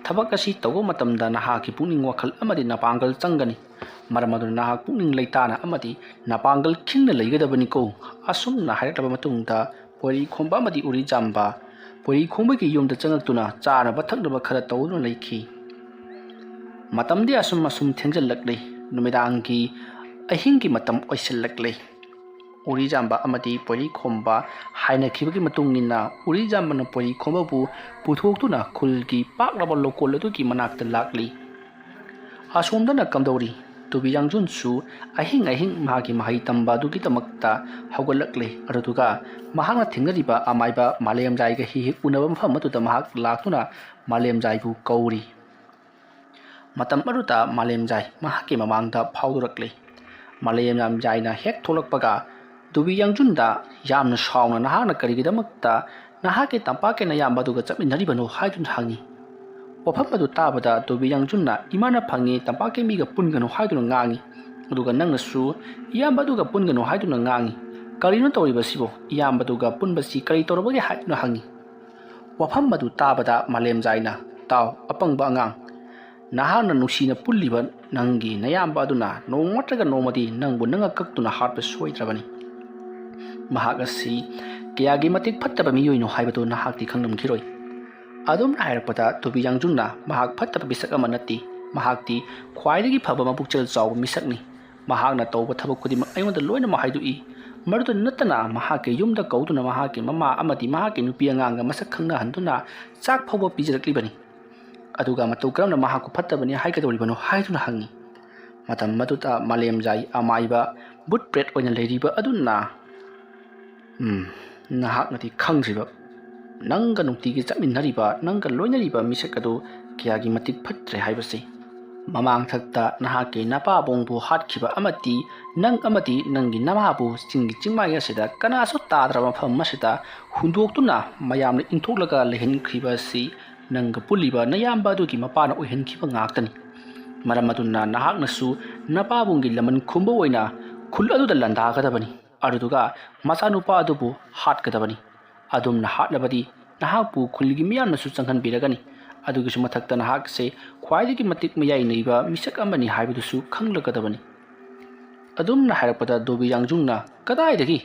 ꯊꯕꯛ ꯑꯁꯤ ꯇꯧꯕ ꯃꯇꯝꯗ ꯅꯍꯥꯛꯀꯤ ꯄꯨꯛꯅꯤꯡ ꯋꯥꯈꯜ ꯑꯃꯗꯤ ꯅꯄꯥꯡꯒꯜ ꯆꯪꯒꯅꯤ꯫ ꯃꯔꯝ ꯑꯗꯨꯅ ꯅꯍꯥꯛ ꯄꯨꯛꯅꯤꯡ ꯂꯩꯇꯥꯅ ꯑꯃꯗꯤ ꯅꯄꯥꯡꯒꯜ ꯈꯤꯡꯅ ꯂꯩꯒꯗꯕꯅꯤꯀꯣ꯫" ꯑꯁꯨꯝꯅ ꯍꯥꯏꯔꯛꯂꯕ ꯃꯇꯨꯡꯗ ꯄꯣꯏꯔꯤ ꯈꯣꯝꯕ ꯑꯃꯗꯤ ꯎꯔꯤ ꯆꯥꯝꯕ ꯄꯣꯏꯔꯤ ꯈꯣꯝꯕꯒꯤ ꯌꯨꯝꯗ ꯆꯪꯂꯛꯇꯨꯅ ꯆꯥꯅꯕ ꯊꯛꯅꯕ ꯈꯔ ꯇꯧꯗꯨꯅ ꯂꯩꯈꯤ꯫ ꯃꯇꯝꯗꯤ ꯑꯁꯨꯝ ꯑꯁꯨꯝ ꯊꯦꯡꯖꯤꯜꯂꯛꯂꯦ꯫ ꯅꯨꯃꯤꯗꯥꯡꯒꯤ, ꯑꯍꯤꯡꯒꯤ ꯃꯇꯝ ꯑꯣꯏꯁꯤꯜꯂꯛꯂꯦ꯫ ꯎꯔꯤꯖꯥꯝꯕ ꯑꯃꯗꯤ ꯄꯣꯏꯔꯤ ꯈꯣꯝꯕ ꯍꯥꯏꯅꯈꯤꯕꯒꯤ ꯃꯇꯨꯡ ꯏꯟꯅ ꯎꯔꯤꯖꯥꯝꯕꯅ ꯄꯣꯏꯔꯤ ꯈꯣꯝꯕꯕꯨ ꯄꯨꯊꯣꯛꯇꯨꯅ ꯈꯨꯜꯒꯤ ꯄꯥꯛꯂꯕ ꯂꯧꯀꯣꯜ ꯑꯗꯨꯒꯤ ꯃꯅꯥꯛꯇ ꯂꯥꯛꯂꯤ꯫ ꯑꯁꯣꯝꯗꯅ ꯀꯝꯗꯧꯔꯤ? ꯇꯨꯕꯤ ꯌꯥꯡꯖꯨꯟꯁꯨ ꯑꯍꯤꯡ ꯑꯍꯤꯡ ꯃꯍꯥꯛꯀꯤ ꯃꯍꯩ ꯇꯝꯕ ꯑꯗꯨꯒꯤꯗꯃꯛꯇ ꯍꯧꯒꯠꯂꯛꯂꯦ꯫ ꯑꯗꯨꯗꯨꯒ ꯃꯍꯥꯛꯅ ꯊꯦꯡꯅꯔꯤꯕ ꯑꯃꯥꯏꯕ ꯃꯥꯂꯦꯝꯖꯥꯏꯒ ꯍꯦꯛ ꯍꯦꯛ ꯎꯅꯕ ꯃꯐꯝ ꯑꯗꯨꯗ ꯃꯍꯥꯛ ꯂꯥꯛꯇꯨꯅ ꯃꯥꯂꯦꯝꯖꯥꯏꯕꯨ ꯀꯧꯔꯤ꯫ ꯃꯇꯝ ꯑꯗꯨꯗ ꯃꯥꯂꯦꯝꯖꯥꯏ ꯃꯍꯥꯛꯀꯤ ꯃꯃꯥꯡꯗ ꯐꯥꯎꯗꯣꯔꯛꯂꯦ꯫ ꯃꯥꯂꯦꯝꯖꯥꯏꯅ ꯍꯦꯛ ꯊꯣꯛꯂꯛꯄꯒ ꯇꯨꯕꯤ ꯌꯥꯡꯖꯨꯟꯗ ꯌꯥꯝꯅ ꯁꯥꯎꯅ, "ꯅꯍꯥꯛꯅ ꯀꯔꯤꯒꯤꯗꯃꯛꯇ ꯅꯍꯥꯛꯀꯤ ꯇꯝꯄꯥꯛꯀꯤ ꯅꯌꯥꯝꯕ ꯑꯗꯨꯒ ꯆꯠꯃꯤꯟꯅꯔꯤꯕꯅꯣ?" ꯍꯥꯏꯗꯨꯅ ꯍꯪꯉꯤ꯫ ꯋꯥꯐꯝ ꯑꯗꯨ ꯇꯥꯕꯗ ꯗꯣꯕꯤ ꯌꯥꯡꯖꯨꯟꯅ, "ꯏꯃꯥꯅ ꯐꯪꯉꯤ, ꯇꯝꯄꯥꯛꯀꯤ ꯃꯤꯒ ꯄꯨꯟꯒꯅꯨ ꯍꯥꯏꯗꯨꯅ ꯉꯥꯡꯉꯤ꯫ ꯑꯗꯨꯒ ꯅꯪꯅꯁꯨ ꯏꯌꯥꯝꯕ ꯑꯗꯨꯒ ꯄꯨꯟꯒꯅꯨ ꯍꯥꯏꯗꯨꯅ ꯉꯥꯡꯉꯤ꯫ ꯀꯔꯤꯅꯣ ꯇꯧꯔꯤꯕꯁꯤꯕꯣ? ꯏꯌꯥꯝꯕ ꯑꯗꯨꯒ ꯄꯨꯟꯕꯁꯤ ꯀꯔꯤ ꯇꯧꯔꯕꯒꯦ?" ꯍꯥꯏꯗꯨꯅ ꯍꯪꯉꯤ꯫ ꯋꯥꯐꯝ ꯑꯗꯨ ꯇꯥꯕꯗ ꯃꯥꯂꯦꯝꯖꯥꯏꯅ, "ꯇꯥꯎ, ꯑꯄꯪꯕ ꯑꯉꯥꯡ, ꯅꯍꯥꯛꯅ ꯅꯨꯡꯁꯤꯅ ꯄꯨꯜꯂꯤꯕ ꯅꯪꯒꯤ ꯅꯌꯥꯝꯕ ꯑꯗꯨꯅ ꯅꯣꯡꯃ ꯅꯠꯇ꯭ꯔꯒ ꯅꯣꯡꯃꯗꯤ ꯅꯪꯕꯨ ꯅꯉꯛ ꯀꯛꯇꯨꯅ ꯍꯥꯠꯄ ꯁꯣꯏꯗ꯭ꯔꯕꯅꯤ꯫ ꯃꯍꯥꯛ ꯑꯁꯤ ꯀꯌꯥꯒꯤ ꯃꯇꯤꯛ ꯐꯠꯇꯕ ꯃꯤꯑꯣꯏꯅꯣ ꯍꯥꯏꯕꯗꯨ ꯅꯍꯥꯛꯇꯤ ꯈꯪꯂꯝꯈꯤꯔꯣꯏ꯫" ꯑꯗꯨꯝꯅ ꯍꯥꯏꯔꯛꯄꯗ ꯗꯣꯕꯤ ꯌꯥꯡꯖꯨꯟꯅ, "ꯃꯍꯥꯛ ꯐꯠꯇꯕ ꯃꯤꯁꯛ ꯑꯃ ꯅꯠꯇꯦ꯫ ꯃꯍꯥꯛꯇꯤ ꯈ꯭ꯋꯥꯏꯗꯒꯤ ꯐꯕ ꯃꯄꯨꯛꯆꯦꯜ ꯆꯥꯎꯕ ꯃꯤꯁꯛꯅꯤ꯫ ꯃꯍꯥꯛꯅ ꯇꯧꯕ ꯊꯕꯛ ꯈꯨꯗꯤꯡꯃꯛ ꯑꯩꯉꯣꯟꯗ ꯂꯣꯏꯅꯃꯛ ꯍꯥꯏꯗꯣꯛꯏ꯫ ꯃꯗꯨꯗ ꯅꯠꯇꯅ ꯃꯍꯥꯛꯀꯤ ꯌꯨꯝꯗ ꯀꯧꯗꯨꯅ ꯃꯍꯥꯛꯀꯤ ꯃꯃꯥ ꯑꯃꯗꯤ ꯃꯍꯥꯛꯀꯤ ꯅꯨꯄꯤ ꯑꯉꯥꯡꯒ ꯃꯁꯛ ꯈꯪꯅꯍꯟꯗꯨꯅ ꯆꯥꯛ ꯐꯥꯎꯕ ꯄꯤꯖꯔꯛꯂꯤꯕꯅꯤ꯫ ꯑꯗꯨꯒ ꯃꯇꯧ ꯀꯔꯝꯅ ꯃꯍꯥꯛꯄꯨ ꯐꯠꯇꯕꯅꯤ ꯍꯥꯏꯒꯗꯧꯔꯤꯕꯅꯣ?" ꯍꯥꯏꯗꯨꯅ ꯍꯪꯉꯤ꯫ ꯃꯇꯝ ꯑꯗꯨꯗ ꯃꯥꯂꯦꯝꯖꯥꯏ ꯑꯃꯥꯏꯕ ꯕꯨꯠ ꯄ꯭ꯔꯦꯠ ꯑꯣꯏꯅ ꯂꯩꯔꯤꯕ ꯑꯗꯨꯅ, "ꯎꯝ, ꯅꯍꯥꯛꯅꯗꯤ ꯈꯪꯗ꯭ꯔꯤꯕ, ꯅꯪꯒ ꯅꯨꯡꯇꯤꯒꯤ ꯆꯠꯃꯤꯟꯅꯔꯤꯕ, ꯅꯪꯒ ꯂꯣꯏꯅꯔꯤꯕ ꯃꯤꯁꯛ ꯑꯗꯨ ꯀꯌꯥꯒꯤ ꯃꯇꯤꯛ ꯐꯠꯇ꯭ꯔꯦ ꯍꯥꯏꯕꯁꯤ꯫ ꯃꯃꯥꯡꯊꯛꯇ ꯅꯍꯥꯛꯀꯤ ꯅꯄꯥꯕꯨꯡꯕꯨ ꯍꯥꯠꯈꯤꯕ ꯑꯃꯗꯤ ꯅꯪ ꯑꯃꯗꯤ ꯅꯪꯒꯤ ꯅꯃꯥꯕꯨ ꯆꯤꯡꯒꯤ ꯆꯤꯡꯃꯥꯏ ꯑꯁꯤꯗ ꯀꯅꯥꯁꯨ ꯇꯥꯗ꯭ꯔꯕ ꯃꯐꯝ ꯑꯁꯤꯗ ꯍꯨꯟꯗꯣꯛꯇꯨꯅ ꯃꯌꯥꯝꯅ ꯏꯟꯊꯣꯛꯂꯒ ꯂꯩꯍꯟꯈ꯭ꯔꯤꯕ ꯑꯁꯤ ꯅꯪꯒ ꯄꯨꯜꯂꯤꯕ ꯅꯌꯥꯝꯕ ꯑꯗꯨꯒꯤ ꯃꯄꯥꯅ ꯑꯣꯏꯍꯟꯈꯤꯕ ꯉꯥꯛꯇꯅꯤ꯫ ꯃꯔꯝ ꯑꯗꯨꯅ ꯅꯍꯥꯛꯅꯁꯨ ꯅꯄꯥꯕꯨꯡꯒꯤ ꯂꯃꯟ ꯈꯨꯝꯕ ꯑꯣꯏꯅ ꯈꯨꯜ ꯑꯗꯨꯗ ꯂꯥꯟꯗꯥꯒꯗꯕꯅꯤ꯫ ꯑꯗꯨꯗꯨꯒ ꯃꯆꯥꯅꯨꯄꯥ ꯑꯗꯨꯕꯨ ꯍꯥꯠꯀꯗꯕꯅꯤ꯫ ꯑꯗꯨꯝꯅ ꯍꯥꯠꯂꯕꯗꯤ ꯅꯍꯥꯛꯄꯨ ꯈꯨꯜꯒꯤ ꯃꯤꯌꯥꯝꯅꯁꯨ ꯆꯪꯍꯟꯕꯤꯔꯒꯅꯤ꯫ ꯑꯗꯨꯒꯤꯁꯨ ꯃꯊꯛꯇ ꯅꯍꯥꯛꯁꯦ ꯈ꯭ꯋꯥꯏꯗꯒꯤ ꯃꯇꯤꯛ ꯃꯌꯥꯏꯅꯩꯕ ꯃꯤꯁꯛ ꯑꯃꯅꯤ ꯍꯥꯏꯕꯗꯨꯁꯨ ꯈꯪꯂꯒꯗꯕꯅꯤ꯫" ꯑꯗꯨꯝꯅ ꯍꯥꯏꯔꯛꯄꯗ ꯗꯣꯕꯤ ꯌꯥꯡꯖꯨꯡꯅ, "ꯀꯗꯥꯏꯗꯒꯤ?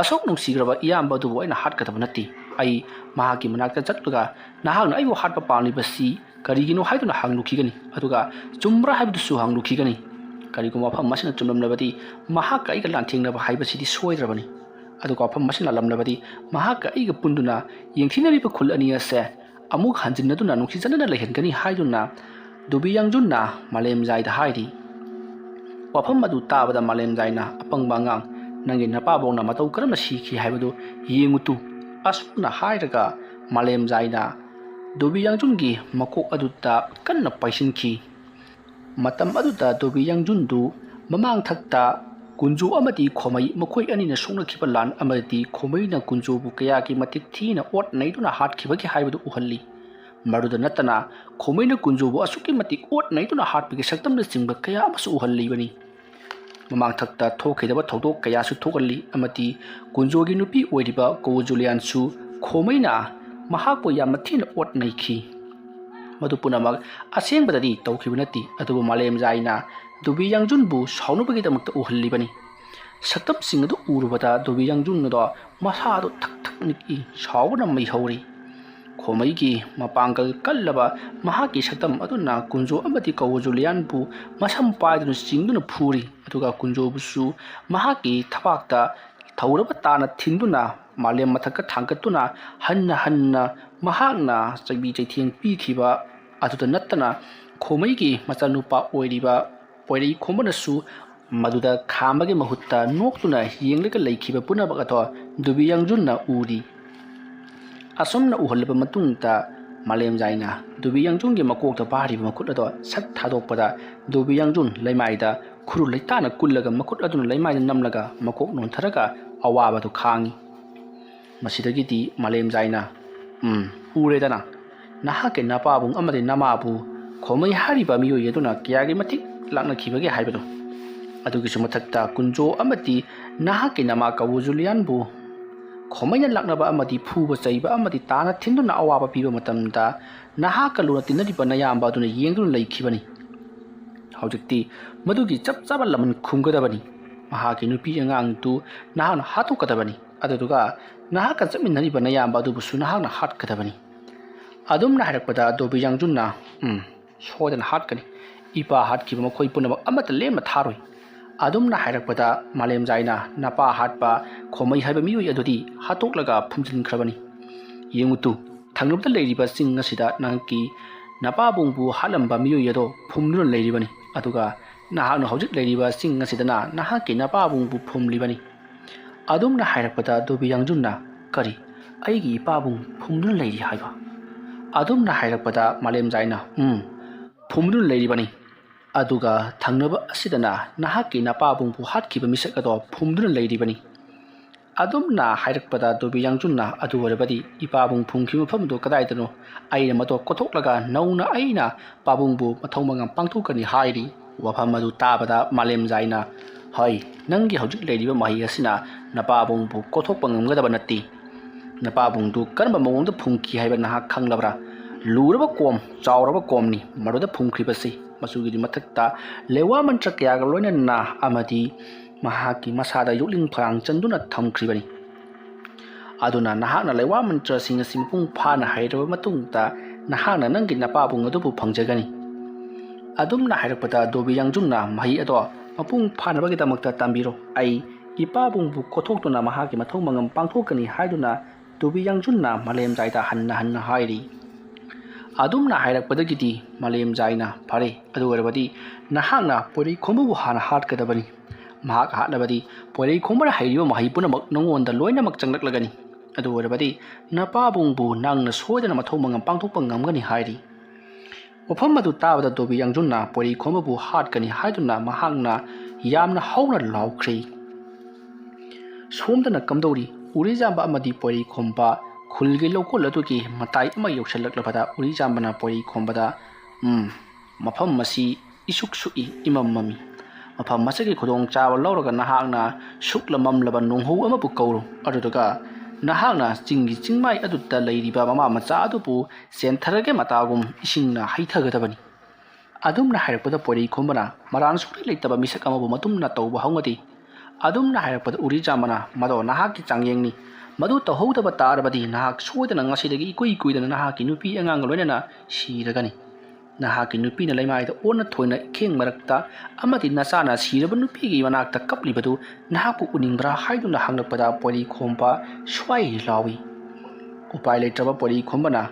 ꯑꯁꯨꯛ ꯅꯨꯡꯁꯤꯈ꯭ꯔꯕ ꯏꯌꯥꯝꯕ ꯑꯗꯨꯕꯨ ꯑꯩꯅ ꯍꯥꯠꯀꯗꯕ ꯅꯠꯇꯦ꯫ ꯑꯩ ꯃꯍꯥꯛꯀꯤ ꯃꯅꯥꯛꯇ ꯆꯠꯂꯒ ꯅꯍꯥꯛꯅ ꯑꯩꯕꯨ ꯍꯥꯠꯄ ꯄꯥꯝꯂꯤꯕꯁꯤ ꯀꯔꯤꯒꯤꯅꯣ ꯍꯥꯏꯗꯨꯅ ꯍꯪꯂꯨꯈꯤꯒꯅꯤ꯫ ꯑꯗꯨꯒ ꯆꯨꯝꯕ꯭ꯔꯥ ꯍꯥꯏꯕꯗꯨꯁꯨ ꯍꯪꯂꯨꯈꯤꯒꯅꯤ꯫ ꯀꯔꯤꯒꯨꯝꯕ ꯋꯥꯐꯝ ꯑꯁꯤꯅ ꯆꯨꯝꯂꯝꯂꯕꯗꯤ ꯃꯍꯥꯛꯀ ꯑꯩꯒ ꯂꯥꯟꯊꯦꯡꯅꯕ ꯍꯥꯏꯕꯁꯤꯗꯤ ꯁꯣꯏꯗ꯭ꯔꯕꯅꯤ꯫ ꯑꯗꯨꯒ ꯋꯥꯐꯝ ꯑꯁꯤꯅ ꯂꯥꯜꯂꯝꯂꯕꯗꯤ ꯃꯍꯥꯛꯀ ꯑꯩꯒ ꯄꯨꯟꯗꯨꯅ ꯌꯦꯡꯊꯤꯅꯔꯤꯕ ꯈꯨꯜ ꯑꯅꯤ ꯑꯁꯦ ꯑꯃꯨꯛ ꯍꯟꯖꯤꯟꯅꯗꯨꯅ ꯅꯨꯡꯁꯤ ꯆꯥꯟꯅꯅ ꯂꯩꯍꯟꯒꯅꯤ" ꯍꯥꯏꯗꯨꯅ ꯗꯨꯕꯤ ꯌꯥꯡꯖꯨꯟꯅ ꯃꯥꯂꯦꯝꯖꯥꯏꯗ ꯍꯥꯏꯔꯤ꯫ ꯋꯥꯐꯝ ꯑꯗꯨ ꯇꯥꯕꯗ ꯃꯥꯂꯦꯝꯖꯥꯏꯅ, "ꯑꯄꯪꯕ ꯑꯉꯥꯡ, ꯅꯪꯒꯤ ꯅꯄꯥꯕꯣꯛꯅ ꯃꯇꯧ ꯀꯔꯝꯅ ꯁꯤꯈꯤ ꯍꯥꯏꯕꯗꯨ ꯌꯦꯡꯉꯨ ꯇꯨ꯫" ꯑꯁꯨꯝꯅ ꯍꯥꯏꯔꯒ ꯃꯥꯂꯦꯝꯖꯥꯏꯅ ꯗꯨꯕꯤ ꯌꯥꯡꯖꯨꯟꯒꯤ ꯃꯀꯣꯛ ꯑꯗꯨꯗ ꯀꯟꯅ ꯄꯥꯏꯁꯤꯟꯈꯤ꯫ ꯃꯇꯝ ꯑꯗꯨꯗ ꯗꯨꯕꯤ ꯌꯥꯡꯖꯨꯟꯗꯨ ꯃꯃꯥꯡꯊꯛꯇ ꯀꯨꯟꯖꯣ ꯑꯃꯗꯤ ꯈꯣꯃꯩ ꯃꯈꯣꯏ ꯑꯅꯤꯅ ꯁꯣꯛꯅꯈꯤꯕ ꯂꯥꯟ ꯑꯃꯗꯤ ꯈꯣꯃꯩꯅ ꯀꯨꯟꯖꯣꯕꯨ ꯀꯌꯥꯒꯤ ꯃꯇꯤꯛ ꯊꯤꯅ ꯑꯣꯠ ꯅꯩꯗꯨꯅ ꯍꯥꯠꯈꯤꯕꯒꯦ ꯍꯥꯏꯕꯗꯨ ꯎꯍꯜꯂꯤ꯫ ꯃꯗꯨꯗ ꯅꯠꯇꯅ ꯈꯣꯃꯩꯅ ꯀꯨꯟꯖꯣꯕꯨ ꯑꯁꯨꯛꯀꯤ ꯃꯇꯤꯛ ꯑꯣꯠ ꯅꯩꯗꯨꯅ ꯍꯥꯠꯄꯒꯤ ꯁꯛꯇꯝꯅꯆꯤꯡꯕ ꯀꯌꯥ ꯑꯃꯁꯨ ꯎꯍꯜꯂꯤꯕꯅꯤ꯫ ꯃꯃꯥꯡꯊꯛꯇ ꯊꯣꯛꯈꯤꯗꯕ ꯊꯧꯗꯣꯛ ꯀꯌꯥꯁꯨ ꯊꯣꯛꯍꯜꯂꯤ ꯑꯃꯗꯤ ꯀꯨꯟꯖꯣꯒꯤ ꯅꯨꯄꯤ ꯑꯣꯏꯔꯤꯕ ꯀꯣꯋꯣ ꯖꯨꯂꯤꯌꯥꯟꯁꯨ ꯈꯣꯃꯩꯅ ꯃꯍꯥꯛꯄꯨ ꯌꯥꯝꯅ ꯊꯤꯅ ꯑꯣꯠ ꯅꯩꯈꯤ꯫ ꯃꯗꯨ ꯄꯨꯝꯅꯃꯛ ꯑꯁꯦꯡꯕꯗꯗꯤ ꯇꯧꯈꯤꯕ ꯅꯠꯇꯦ, ꯑꯗꯨꯕꯨ ꯃꯥꯂꯦꯝ ꯖꯥꯏꯅ ꯗꯨꯕꯤ ꯌꯥꯡꯖꯨꯟꯕꯨ ꯁꯥꯎꯅꯕꯒꯤꯗꯃꯛꯇ ꯎꯍꯜꯂꯤꯕꯅꯤ꯫ ꯁꯛꯇꯝꯁꯤꯡ ꯑꯗꯨ ꯎꯔꯨꯕꯗ ꯗꯨꯕꯤ ꯌꯥꯡꯖꯨꯟ ꯑꯗꯣ ꯃꯁꯥꯗꯨ ꯊꯛ ꯊꯛ ꯅꯤꯛꯏ, ꯁꯥꯎꯕꯅ ꯃꯩ ꯍꯧꯔꯤ꯫ ꯈꯣꯃꯩꯒꯤ ꯃꯄꯥꯡꯒꯜ ꯀꯜꯂꯕ ꯃꯍꯥꯛꯀꯤ ꯁꯛꯇꯝ ꯑꯗꯨꯅ ꯀꯨꯟꯖꯣ ꯑꯃꯗꯤ ꯀꯧꯋꯣ ꯖꯨꯂꯤꯌꯥꯟꯕꯨ ꯃꯁꯝ ꯄꯥꯏꯗꯨꯅ ꯆꯤꯡꯗꯨꯅ ꯐꯨꯔꯤ, ꯑꯗꯨꯒ ꯀꯨꯟꯖꯣꯕꯨꯁꯨ ꯃꯍꯥꯛꯀꯤ ꯊꯕꯥꯛꯇ ꯊꯧꯔꯕ ꯇꯥꯅ ꯊꯤꯟꯗꯨꯅ ꯃꯥꯂꯦꯝ ꯃꯊꯛꯇ ꯊꯥꯡꯒꯠꯇꯨꯅ ꯍꯟꯅ ꯍꯟꯅ ꯃꯍꯥꯛꯅ ꯆꯩꯕꯤ ꯆꯩꯊꯦꯡ ꯄꯤꯈꯤꯕ ꯑꯗꯨꯗ ꯅꯠꯇꯅ ꯈꯣꯃꯩꯒꯤ ꯃꯆꯥꯅꯨꯄꯥ ꯑꯣꯏꯔꯤꯕ ꯄꯣꯏꯔꯩ ꯈꯣꯝꯕꯅꯁꯨ ꯃꯗꯨꯗ ꯈꯥꯝꯕꯒꯤ ꯃꯍꯨꯠꯇ ꯅꯣꯛꯇꯨꯅ ꯌꯦꯡꯂꯒ ꯂꯩꯈꯤꯕ ꯄꯨꯝꯅꯃꯛ ꯑꯗꯣ ꯗꯨꯕꯤ ꯌꯥꯡꯖꯨꯟꯅ ꯎꯔꯤ꯫ ꯑꯁꯨꯝꯅ ꯎꯍꯜꯂꯕ ꯃꯇꯨꯡꯗ ꯃꯥꯂꯦꯝ ꯖꯥꯏꯅ ꯗꯨꯕꯤ ꯌꯥꯡꯖꯨꯟꯒꯤ ꯃꯀꯣꯛꯇ ꯄꯥꯔꯤꯕ ꯃꯈꯨꯠ ꯑꯗꯣ ꯁꯠ ꯊꯥꯗꯣꯛꯄꯗ ꯗꯨꯕꯤ ꯌꯥꯡꯖꯨꯟ ꯂꯩꯃꯥꯏꯗ ꯈꯨꯔꯨ ꯂꯩꯇꯥꯅ ꯀꯨꯜꯂꯒ ꯃꯈꯨꯠ ꯑꯗꯨꯅ ꯂꯩꯃꯥꯏꯗ ꯅꯝꯂꯒ ꯃꯀꯣꯛ ꯅꯣꯟꯊꯔꯒ ꯑꯋꯥꯕꯗꯨ ꯈꯥꯡꯉꯤ꯫ ꯃꯁꯤꯗꯒꯤꯗꯤ ꯃꯥꯂꯦꯝ ꯖꯥꯏꯅ, "ꯎꯝ, ꯎꯔꯦꯗꯅ, ꯅꯍꯥꯛꯀꯤ ꯅꯄꯥꯕꯨꯡ ꯑꯃꯗꯤ ꯅꯃꯥꯕꯨ ꯈꯣꯃꯩ ꯍꯥꯏꯔꯤꯕ ꯃꯤꯑꯣꯏ ꯑꯗꯨꯅ ꯀꯌꯥꯒꯤ ꯃꯇꯤꯛ ꯂꯥꯛꯅꯈꯤꯕꯒꯦ ꯍꯥꯏꯕꯗꯨ꯫ ꯑꯗꯨꯒꯤꯁꯨ ꯃꯊꯛꯇ ꯀꯨꯟꯖꯣ ꯑꯃꯗꯤ ꯅꯍꯥꯛꯀꯤ ꯅꯃꯥ ꯀꯧꯋꯣ ꯖꯨꯂꯤꯌꯥꯟꯕꯨ ꯈꯣꯃꯩꯅ ꯂꯥꯛꯅꯕ ꯑꯃꯗꯤ ꯐꯨꯕ ꯆꯩꯕ ꯑꯃꯗꯤ ꯇꯥꯅ ꯊꯤꯟꯗꯨꯅ ꯑꯋꯥꯕ ꯄꯤꯕ ꯃꯇꯝꯗ ꯅꯍꯥꯛꯀ ꯂꯨꯅ ꯇꯤꯟꯅꯔꯤꯕ ꯅꯌꯥꯝꯕ ꯑꯗꯨꯅ ꯌꯦꯡꯗꯨꯅ ꯂꯩꯈꯤꯕꯅꯤ꯫ ꯍꯧꯖꯤꯛꯇꯤ ꯃꯗꯨꯒꯤ ꯆꯞ ꯆꯥꯕ ꯂꯃꯟ ꯈꯨꯝꯒꯗꯕꯅꯤ꯫ ꯃꯍꯥꯛꯀꯤ ꯅꯨꯄꯤ ꯑꯉꯥꯡꯗꯨ ꯅꯍꯥꯛꯅ ꯍꯥꯠꯇꯣꯛꯀꯗꯕꯅꯤ꯫ ꯑꯗꯨꯗꯨꯒ ꯅꯍꯥꯛꯀ ꯆꯠꯃꯤꯟꯅꯔꯤꯕ ꯅꯌꯥꯝꯕ ꯑꯗꯨꯕꯨꯁꯨ ꯅꯍꯥꯛꯅ ꯍꯥꯠꯀꯗꯕꯅꯤ꯫" ꯑꯗꯨꯝꯅ ꯍꯥꯏꯔꯛꯄꯗ ꯗꯣꯕꯤ ꯌꯥꯡꯖꯨꯟꯅ, "ꯎꯝ, ꯁꯣꯏꯗꯅ ꯍꯥꯠꯀꯅꯤ꯫ ꯏꯄꯥ ꯍꯥꯠꯈꯤꯕ ꯃꯈꯣꯏ ꯄꯨꯝꯅꯃꯛ ꯑꯃꯠꯇ ꯂꯦꯝꯅ ꯊꯥꯔꯣꯏ꯫" ꯑꯗꯨꯝꯅ ꯍꯥꯏꯔꯛꯄꯗ ꯃꯥꯂꯦꯝ ꯖꯥꯏꯅ, "ꯅꯄꯥ ꯍꯥꯠꯄ ꯈꯣꯃꯩ ꯍꯥꯏꯕ ꯃꯤꯑꯣꯏ ꯑꯗꯨꯗꯤ ꯍꯥꯠꯇꯣꯛꯂꯒ ꯐꯨꯝꯖꯤꯟꯈ꯭ꯔꯕꯅꯤ꯫ ꯌꯦꯡꯉꯨ ꯇꯨ, ꯊꯪꯅꯕꯗ ꯂꯩꯔꯤꯕ ꯆꯤꯡ ꯑꯁꯤꯗ ꯅꯍꯥꯛꯀꯤ ꯅꯄꯥꯕꯨꯡꯕꯨ ꯍꯥꯠꯂꯝꯕ ꯃꯤꯑꯣꯏ ꯑꯗꯣ ꯐꯨꯝꯗꯨꯅ ꯂꯩꯔꯤꯕꯅꯤ꯫ ꯑꯗꯨꯒ ꯅꯍꯥꯛꯅ ꯍꯧꯖꯤꯛ ꯂꯩꯔꯤꯕ ꯆꯤꯡ ꯑꯁꯤꯗꯅ ꯅꯍꯥꯛꯀꯤ ꯅꯄꯥꯕꯨꯡꯕꯨ ꯐꯨꯝꯂꯤꯕꯅꯤ꯫" ꯑꯗꯨꯝꯅ ꯍꯥꯏꯔꯛꯄꯗ ꯗꯣꯕꯤ ꯌꯥꯡꯖꯨꯟꯅ, "ꯀꯔꯤ? ꯑꯩꯒꯤ ꯏꯄꯥꯕꯨꯡ ꯐꯨꯝꯗꯨꯅ ꯂꯩꯔꯤ ꯍꯥꯏꯕ?" ꯑꯗꯨꯝꯅ ꯍꯥꯏꯔꯛꯄꯗ ꯃꯥꯂꯦꯝ ꯖꯥꯏꯅ, "ꯎꯝ, ꯐꯨꯝꯗꯨꯅ ꯂꯩꯔꯤꯕꯅꯤ꯫ ꯑꯗꯨꯒ ꯊꯪꯅꯕ ꯑꯁꯤꯗꯅ ꯅꯍꯥꯛꯀꯤ ꯅꯄꯥꯕꯨꯡꯕꯨ ꯍꯥꯠꯈꯤꯕ ꯃꯤꯁꯛ ꯑꯗꯣ ꯐꯨꯝꯗꯨꯅ ꯂꯩꯔꯤꯕꯅꯤ꯫ ꯑꯗꯨꯝꯅ ꯍꯥꯏꯔꯛꯄꯗ ꯗꯣꯕꯤ ꯌꯥꯡꯖꯨꯟꯅ, "ꯑꯗꯨ ꯑꯣꯏꯔꯕꯗꯤ ꯏꯄꯥꯕꯨꯡ ꯐꯨꯝꯈꯤꯕ ꯃꯐꯝꯗꯨ ꯀꯗꯥꯏꯗꯅꯣ? ꯑꯩꯅ ꯃꯗꯨ ꯀꯣꯊꯣꯛꯂꯒ ꯅꯧꯅ ꯑꯩꯅ ꯄꯥꯕꯨꯡꯕꯨ ꯃꯊꯧ ꯃꯉꯝ ꯄꯥꯡꯊꯣꯛꯀꯅꯤ" ꯍꯥꯏꯔꯤ꯫ ꯋꯥꯐꯝ ꯑꯗꯨ ꯇꯥꯕꯗ ꯃꯥꯂꯦꯝꯖꯥꯏꯅ, "ꯍꯣꯏ, ꯅꯪꯒꯤ ꯍꯧꯖꯤꯛ ꯂꯩꯔꯤꯕ ꯃꯍꯩ ꯑꯁꯤꯅ ꯅꯄꯥꯕꯨꯡꯕꯨ ꯀꯣꯊꯣꯛꯄ ꯉꯝꯒꯗꯕ ꯅꯠꯇꯦ꯫ ꯅꯄꯥꯕꯨꯡꯗꯨ ꯀꯔꯝꯕ ꯃꯑꯣꯡꯗ ꯐꯨꯝꯈꯤ ꯍꯥꯏꯕ ꯅꯍꯥꯛ ꯈꯪꯂꯕ꯭ꯔꯥ? ꯂꯨꯔꯕ ꯀꯣꯝ, ꯆꯥꯎꯔꯕ ꯀꯣꯝꯅꯤ ꯃꯗꯨꯗ ꯐꯨꯝꯈ꯭ꯔꯤꯕꯁꯤ꯫ ꯃꯆꯨꯒꯤꯗꯤ ꯃꯊꯛꯇ ꯂꯩꯋꯥ ꯃꯟꯇ꯭ꯔ ꯀꯌꯥꯒ ꯂꯣꯏꯅꯅ ꯑꯃꯗꯤ ꯃꯍꯥꯛꯀꯤ ꯃꯁꯥꯗ ꯌꯣꯛꯂꯤꯡ ꯐꯔꯥꯡ ꯆꯟꯗꯨꯅ ꯊꯝꯈ꯭ꯔꯤꯕꯅꯤ꯫ ꯑꯗꯨꯅ ꯅꯍꯥꯛꯅ ꯂꯩꯋꯥ ꯃꯟꯇ꯭ꯔꯁꯤꯡ ꯑꯁꯤ ꯃꯄꯨꯡ ꯐꯥꯅ ꯍꯩꯔꯕ ꯃꯇꯨꯡꯗ ꯅꯍꯥꯛꯅ ꯅꯪꯒꯤ ꯅꯄꯥꯕꯨꯡ ꯑꯗꯨꯕꯨ ꯐꯪꯖꯒꯅꯤ꯫" ꯑꯗꯨꯝꯅ ꯍꯥꯏꯔꯛꯄꯗ ꯗꯣꯕꯤ ꯌꯥꯡꯖꯨꯟꯅ, "ꯃꯍꯩ ꯑꯗꯣ ꯃꯄꯨꯡ ꯐꯥꯅꯕꯒꯤꯗꯃꯛꯇ ꯇꯝꯕꯤꯔꯣ꯫ ꯑꯩ ꯏꯄꯥꯕꯨꯡꯕꯨ ꯀꯣꯊꯣꯛꯇꯨꯅ ꯃꯍꯥꯛꯀꯤ ꯃꯊꯧ ꯃꯉꯝ ꯄꯥꯡꯊꯣꯛꯀꯅꯤ" ꯍꯥꯏꯗꯨꯅ ꯗꯣꯕꯤ ꯌꯥꯡꯖꯨꯟꯅ ꯃꯥꯂꯦꯝꯖꯥꯏꯗ ꯍꯟꯅ ꯍꯟꯅ ꯍꯥꯏꯔꯤ꯫ ꯑꯗꯨꯝꯅ ꯍꯥꯏꯔꯛꯄꯗꯒꯤꯗꯤ ꯃꯥꯂꯦꯝꯖꯥꯏꯅ, "ꯐꯔꯦ, ꯑꯗꯨ ꯑꯣꯏꯔꯕꯗꯤ ꯅꯍꯥꯛꯅ ꯄꯣꯏꯔꯩꯈꯣꯝꯕꯕꯨ ꯍꯥꯟꯅ ꯍꯥꯠꯀꯗꯕꯅꯤ꯫ ꯃꯍꯥꯛ ꯍꯥꯠꯂꯕꯗꯤ ꯄꯣꯏꯔꯩꯈꯣꯝꯕꯅ ꯍꯩꯔꯤꯕ ꯃꯍꯩ ꯄꯨꯝꯅꯃꯛ ꯅꯉꯣꯟꯗ ꯂꯣꯏꯅꯃꯛ ꯆꯪꯂꯛꯂꯒꯅꯤ꯫ ꯑꯗꯨ ꯑꯣꯏꯔꯕꯗꯤ ꯅꯄꯥꯕꯨꯡꯕꯨ ꯅꯪꯅ ꯁꯣꯏꯗꯅ ꯃꯊꯧ ꯃꯉꯝ ꯄꯥꯡꯊꯣꯛꯄ ꯉꯝꯒꯅꯤ" ꯍꯥꯏꯔꯤ꯫ ꯋꯥꯐꯝ ꯑꯗꯨ ꯇꯥꯕꯗ ꯗꯣꯕꯤ ꯌꯥꯡꯖꯨꯟꯅ ꯄꯣꯏꯔꯩꯈꯣꯝꯕꯕꯨ ꯍꯥꯠꯀꯅꯤ ꯍꯥꯏꯗꯨꯅ ꯃꯍꯥꯛꯅ ꯌꯥꯝꯅ ꯍꯧꯅ ꯂꯥꯎꯈ꯭ꯔꯦ꯫ ꯁꯣꯝꯗꯅ ꯀꯝꯗꯧꯔꯤ? ꯎꯔꯤꯖꯥꯝꯕ ꯑꯃꯗꯤ ꯄꯣꯏꯔꯩꯈꯣꯝꯕ ꯈꯨꯜꯒꯤ ꯂꯧꯀꯣꯜ ꯑꯗꯨꯒꯤ ꯃꯇꯥꯏ ꯑꯃ ꯌꯧꯁꯤꯜꯂꯛꯂꯕꯗ ꯎꯔꯤꯖꯥꯝꯕꯅ ꯄꯣꯏꯔꯩꯈꯣꯝꯕꯗ, "ꯎꯝ, ꯃꯐꯝ ꯑꯁꯤ ꯏꯁꯨꯛ ꯁꯨꯛꯏ, ꯏꯃꯝ ꯃꯝꯃꯤ꯫ ꯃꯐꯝ ꯑꯁꯤꯒꯤ ꯈꯨꯗꯣꯡꯆꯥꯕ ꯂꯧꯔꯒ ꯅꯍꯥꯛꯅ ꯁꯨꯛꯂ ꯃꯝꯂꯕ ꯅꯣꯡꯍꯧ ꯑꯃꯕꯨ ꯀꯧꯔꯨ꯫ ꯑꯗꯨꯗꯨꯒ ꯅꯍꯥꯛꯅ ꯆꯤꯡꯒꯤ ꯆꯤꯡꯃꯥꯏ ꯑꯗꯨꯗ ꯂꯩꯔꯤꯕ ꯃꯃꯥ ꯃꯆꯥ ꯑꯗꯨꯕꯨ ꯆꯦꯟꯊꯔꯒꯦ ꯃꯇꯥꯒꯨꯝ ꯏꯁꯤꯡꯅ ꯍꯩꯊꯒꯗꯕꯅꯤ꯫" ꯑꯗꯨꯝꯅ ꯍꯥꯏꯔꯛꯄꯗ ꯄꯣꯏꯔꯩꯈꯣꯝꯕꯅ ꯃꯔꯥꯟ ꯁꯨꯛꯂꯩ ꯂꯩꯇꯕ ꯃꯤꯁꯛ ꯑꯃꯕꯨ ꯃꯇꯨꯝꯅ ꯇꯧꯕ ꯍꯧꯅꯗꯦ꯫ ꯑꯗꯨꯝꯅ ꯍꯥꯏꯔꯛꯄꯗ ꯎꯔꯤꯖꯥꯝꯕꯅ, "ꯃꯗꯣ ꯅꯍꯥꯛꯀꯤ ꯆꯥꯡꯌꯦꯡꯅꯤ꯫ ꯃꯗꯨ ꯇꯧꯍꯧꯗꯕ ꯇꯥꯔꯕꯗꯤ ꯅꯍꯥꯛ ꯁꯣꯏꯗꯅ ꯉꯁꯤꯗꯒꯤ ꯏꯀꯨꯏ ꯀꯨꯏꯗꯅ ꯅꯍꯥꯛꯀꯤ ꯅꯨꯄꯤ ꯑꯉꯥꯡꯒ ꯂꯣꯏꯅꯅ ꯁꯤꯔꯒꯅꯤ꯫ ꯅꯍꯥꯛꯀꯤ ꯅꯨꯄꯤꯅ ꯂꯩꯃꯥꯏꯗ ꯑꯣꯟꯅ ꯊꯣꯏꯅ ꯏꯈꯦꯡ ꯃꯔꯛꯇ ꯑꯃꯗꯤ ꯅꯆꯥꯅ ꯁꯤꯔꯕ ꯅꯨꯄꯤꯒꯤ ꯃꯅꯥꯛꯇ ꯀꯞꯂꯤꯕꯗꯨ ꯅꯍꯥꯛꯄꯨ ꯎꯅꯤꯡꯕ꯭ꯔꯥ?" ꯍꯥꯏꯗꯨꯅ ꯍꯪꯂꯛꯄꯗ ꯄꯣꯏꯔꯩꯈꯣꯝꯕ ꯁ꯭ꯋꯥꯏ ꯂꯥꯎꯏ꯫ ꯎꯄꯥꯏ ꯂꯩꯇ꯭ꯔꯕ ꯄꯣꯏꯔꯩꯈꯣꯝꯕꯅ,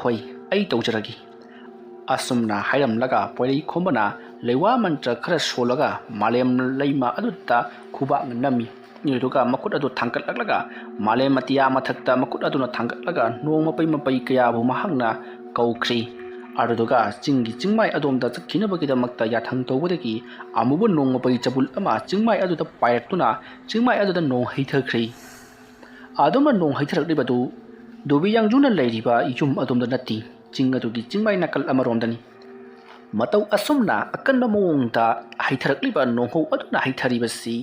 "ꯍꯣꯏ, ꯑꯩ ꯇꯧꯖꯔꯒꯦ꯫" ꯑꯁꯨꯝꯅ ꯍꯥꯏꯔꯝꯂꯒ ꯄꯣꯏꯔꯩꯈꯣꯝꯕꯅ ꯂꯩꯋꯥ ꯃꯟꯇ꯭ꯔ ꯈꯔ ꯁꯣꯜꯂꯒ ꯃꯥꯂꯦꯝ ꯂꯩꯃ ꯑꯗꯨꯗ ꯈꯨꯕꯥꯛꯅ ꯅꯝꯃꯤ꯫ ꯑꯗꯨꯒ ꯃꯈꯨꯠ ꯑꯗꯨ ꯊꯥꯡꯒꯠꯂꯛꯂꯒ ꯃꯥꯂꯦꯝ ꯑꯇꯤꯌꯥ ꯃꯊꯛꯇ ꯃꯈꯨꯠ ꯑꯗꯨꯅ ꯊꯥꯡꯒꯠꯂꯒ ꯅꯣꯡ ꯃꯄꯩ ꯃꯄꯩ ꯀꯌꯥꯕꯨ ꯃꯍꯥꯛꯅ ꯀꯧꯈ꯭ꯔꯤ꯫ ꯑꯗꯨꯗꯨꯒ ꯆꯤꯡꯒꯤ ꯆꯤꯡꯃꯥꯏ ꯑꯗꯣꯝꯗ ꯆꯠꯈꯤꯅꯕꯒꯤꯗꯃꯛꯇ ꯌꯥꯊꯪ ꯇꯧꯕꯗꯒꯤ ꯑꯃꯨꯕ ꯅꯣꯡꯃꯄꯩ ꯆꯕꯨꯜ ꯑꯃ ꯆꯤꯡꯃꯥꯏ ꯑꯗꯨꯗ ꯄꯥꯏꯔꯛꯇꯨꯅ ꯆꯤꯡꯃꯥꯏ ꯑꯗꯨꯗ ꯅꯣꯡ ꯍꯩꯊꯈ꯭ꯔꯦ꯫ ꯑꯗꯨꯝꯅ ꯅꯣꯡ ꯍꯩꯊꯔꯛꯂꯤꯕꯗꯨ ꯗꯣꯕꯤ ꯌꯥꯡꯖꯨꯅ ꯂꯩꯔꯤꯕ ꯌꯨꯝ ꯑꯗꯣꯝꯗ ꯅꯠꯇꯦ, ꯆꯤꯡ ꯑꯗꯨꯒꯤ ꯆꯤꯡꯃꯥꯏ ꯅꯥꯀꯜ ꯑꯃꯔꯣꯝꯗꯅꯤ꯫ ꯃꯇꯧ ꯑꯁꯨꯝꯅ ꯑꯀꯟꯕ ꯃꯑꯣꯡꯗ ꯍꯩꯊꯔꯛꯂꯤꯕ ꯅꯣꯡꯍꯧ ꯑꯗꯨꯅ ꯍꯩꯊꯔꯤꯕꯁꯤ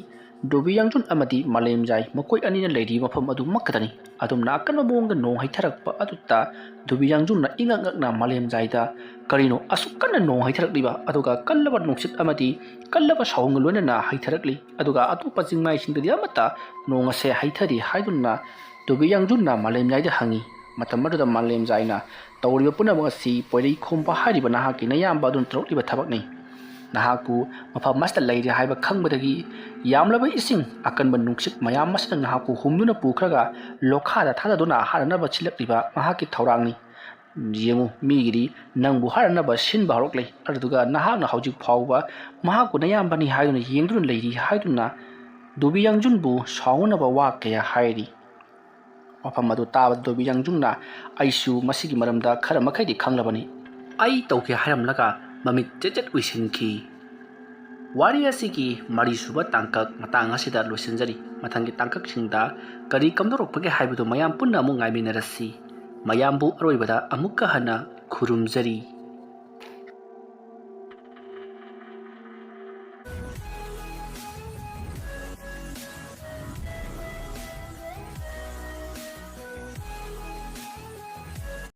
ꯗꯣꯕꯤ ꯌꯥꯡꯖꯨꯟ ꯑꯃꯗꯤ ꯃꯥꯂꯦꯝꯖꯥꯏ ꯃꯈꯣꯏ ꯑꯅꯤꯅ ꯂꯩꯔꯤꯕ ꯃꯐꯝ ꯑꯗꯨꯃꯛꯇꯗꯅꯤ꯫ ꯑꯗꯨꯝꯅ ꯑꯀꯟꯕ ꯃꯑꯣꯡꯗ ꯅꯣꯡ ꯍꯩꯊꯔꯛꯄ ꯑꯗꯨꯗ ꯗꯣꯕꯤ ꯌꯥꯡꯖꯨꯟꯅ ꯏꯉꯛ ꯉꯛꯅ ꯃꯥꯂꯦꯝꯖꯥꯏꯗ, "ꯀꯔꯤꯅꯣ ꯑꯁꯨꯛ ꯀꯟꯅ ꯅꯣꯡ ꯍꯩꯊꯔꯛꯂꯤꯕ? ꯑꯗꯨꯒ ꯀꯜꯂꯕ ꯅꯨꯡꯁꯤꯠ ꯑꯃꯗꯤ ꯀꯜꯂꯕ ꯁꯥꯎꯟꯒ ꯂꯣꯏꯅꯅ ꯍꯩꯊꯔꯛꯂꯤ, ꯑꯗꯨꯒ ꯑꯇꯣꯞꯄ ꯆꯤꯡꯃꯥꯏꯁꯤꯡꯗꯗꯤ ꯑꯃꯠꯇ ꯅꯣꯡ ꯑꯁꯦ ꯍꯩꯊꯔꯤ" ꯍꯥꯏꯗꯨꯅ ꯗꯣꯕꯤ ꯌꯥꯡꯖꯨꯟꯅ ꯃꯥꯂꯦꯝꯖꯥꯏꯗ ꯍꯪꯉꯤ꯫ ꯃꯇꯝ ꯑꯗꯨꯗ ꯃꯥꯂꯦꯝꯖꯥꯏꯅ, "ꯇꯧꯔꯤꯕ ꯄꯨꯝꯅꯃꯛ ꯑꯁꯤ ꯄꯣꯏꯔꯩ ꯈꯣꯝꯕ ꯍꯥꯏꯔꯤꯕ ꯅꯍꯥꯛꯀꯤ ꯅꯌꯥꯝꯕ ꯑꯗꯨꯅ ꯇꯧꯔꯛꯂꯤꯕ ꯊꯕꯛꯅꯤ꯫ ꯅꯍꯥꯛꯄꯨ ꯃꯐꯝ ꯑꯁꯤꯗ ꯂꯩꯔꯦ ꯍꯥꯏꯕ ꯈꯪꯕꯗꯒꯤ ꯌꯥꯝꯂꯕ ꯏꯁꯤꯡ ꯑꯀꯟꯕ ꯅꯨꯡꯁꯤꯠ ꯃꯌꯥꯝ ꯑꯁꯤꯅ ꯅꯍꯥꯛꯄꯨ ꯍꯨꯝꯗꯨꯅ ꯄꯨꯈ꯭ꯔꯒ ꯂꯣꯛꯈꯥꯗ ꯊꯥꯗꯗꯨꯅ ꯍꯥꯠꯅꯅꯕ ꯁꯤꯜꯂꯛꯂꯤꯕ ꯃꯍꯥꯛꯀꯤ ꯊꯧꯔꯥꯡꯅꯤ꯫ ꯌꯦꯡꯉꯨ, ꯃꯤꯒꯤꯗꯤ ꯅꯪꯕꯨ ꯍꯥꯠꯅꯅꯕ ꯁꯤꯟꯕ ꯍꯧꯔꯛꯂꯦ, ꯑꯗꯨꯒ ꯅꯍꯥꯛꯅ ꯍꯧꯖꯤꯛ ꯐꯥꯎꯕ ꯃꯍꯥꯛꯄꯨ ꯅꯌꯥꯝꯕꯅꯤ ꯍꯥꯏꯗꯨꯅ ꯌꯦꯡꯗꯨꯅ ꯂꯩꯔꯤ" ꯍꯥꯏꯗꯨꯅ ꯗꯣꯕꯤ ꯌꯥꯡꯖꯨꯟꯕꯨ ꯁꯥꯎꯅꯅꯕ ꯋꯥ ꯀꯌꯥ ꯍꯥꯏꯔꯤ꯫ ꯋꯥꯐꯝ ꯑꯗꯨ ꯇꯥꯕꯗ ꯗꯣꯕꯤ ꯌꯥꯡꯖꯨꯡꯅ, "ꯑꯩꯁꯨ ꯃꯁꯤꯒꯤ ꯃꯔꯝꯗ ꯈꯔ ꯃꯈꯩꯗꯤ ꯈꯪꯂꯕꯅꯤ" ꯑꯩ ꯇꯧꯒꯦ ꯍꯥꯏꯔꯝꯂꯒ ꯃꯃꯤꯠ ꯆꯦꯠ ꯆꯦꯠ ꯎꯏꯁꯤꯟꯈꯤ꯫ ꯋꯥꯔꯤ ꯑꯁꯤꯒꯤ ꯃꯔꯤꯁꯨꯕ ꯇꯥꯡꯀꯛ ꯃꯇꯥꯡ ꯑꯁꯤꯗ ꯂꯣꯏꯁꯤꯟꯖꯔꯤ꯫ ꯃꯊꯪꯒꯤ ꯇꯥꯡꯀꯛꯁꯤꯡꯗ ꯀꯔꯤ ꯀꯝꯗꯧꯔꯛꯄꯒꯦ ꯍꯥꯏꯕꯗꯨ ꯃꯌꯥꯝ ꯄꯨꯟꯅ ꯑꯃꯨꯛ ꯉꯥꯏꯃꯤꯟꯅꯔꯁꯤ꯫ ꯃꯌꯥꯝꯕꯨ ꯑꯔꯣꯏꯕꯗ ꯑꯃꯨꯛꯀ ꯍꯟꯅ ꯈꯨꯔꯨꯝꯖꯔꯤ꯫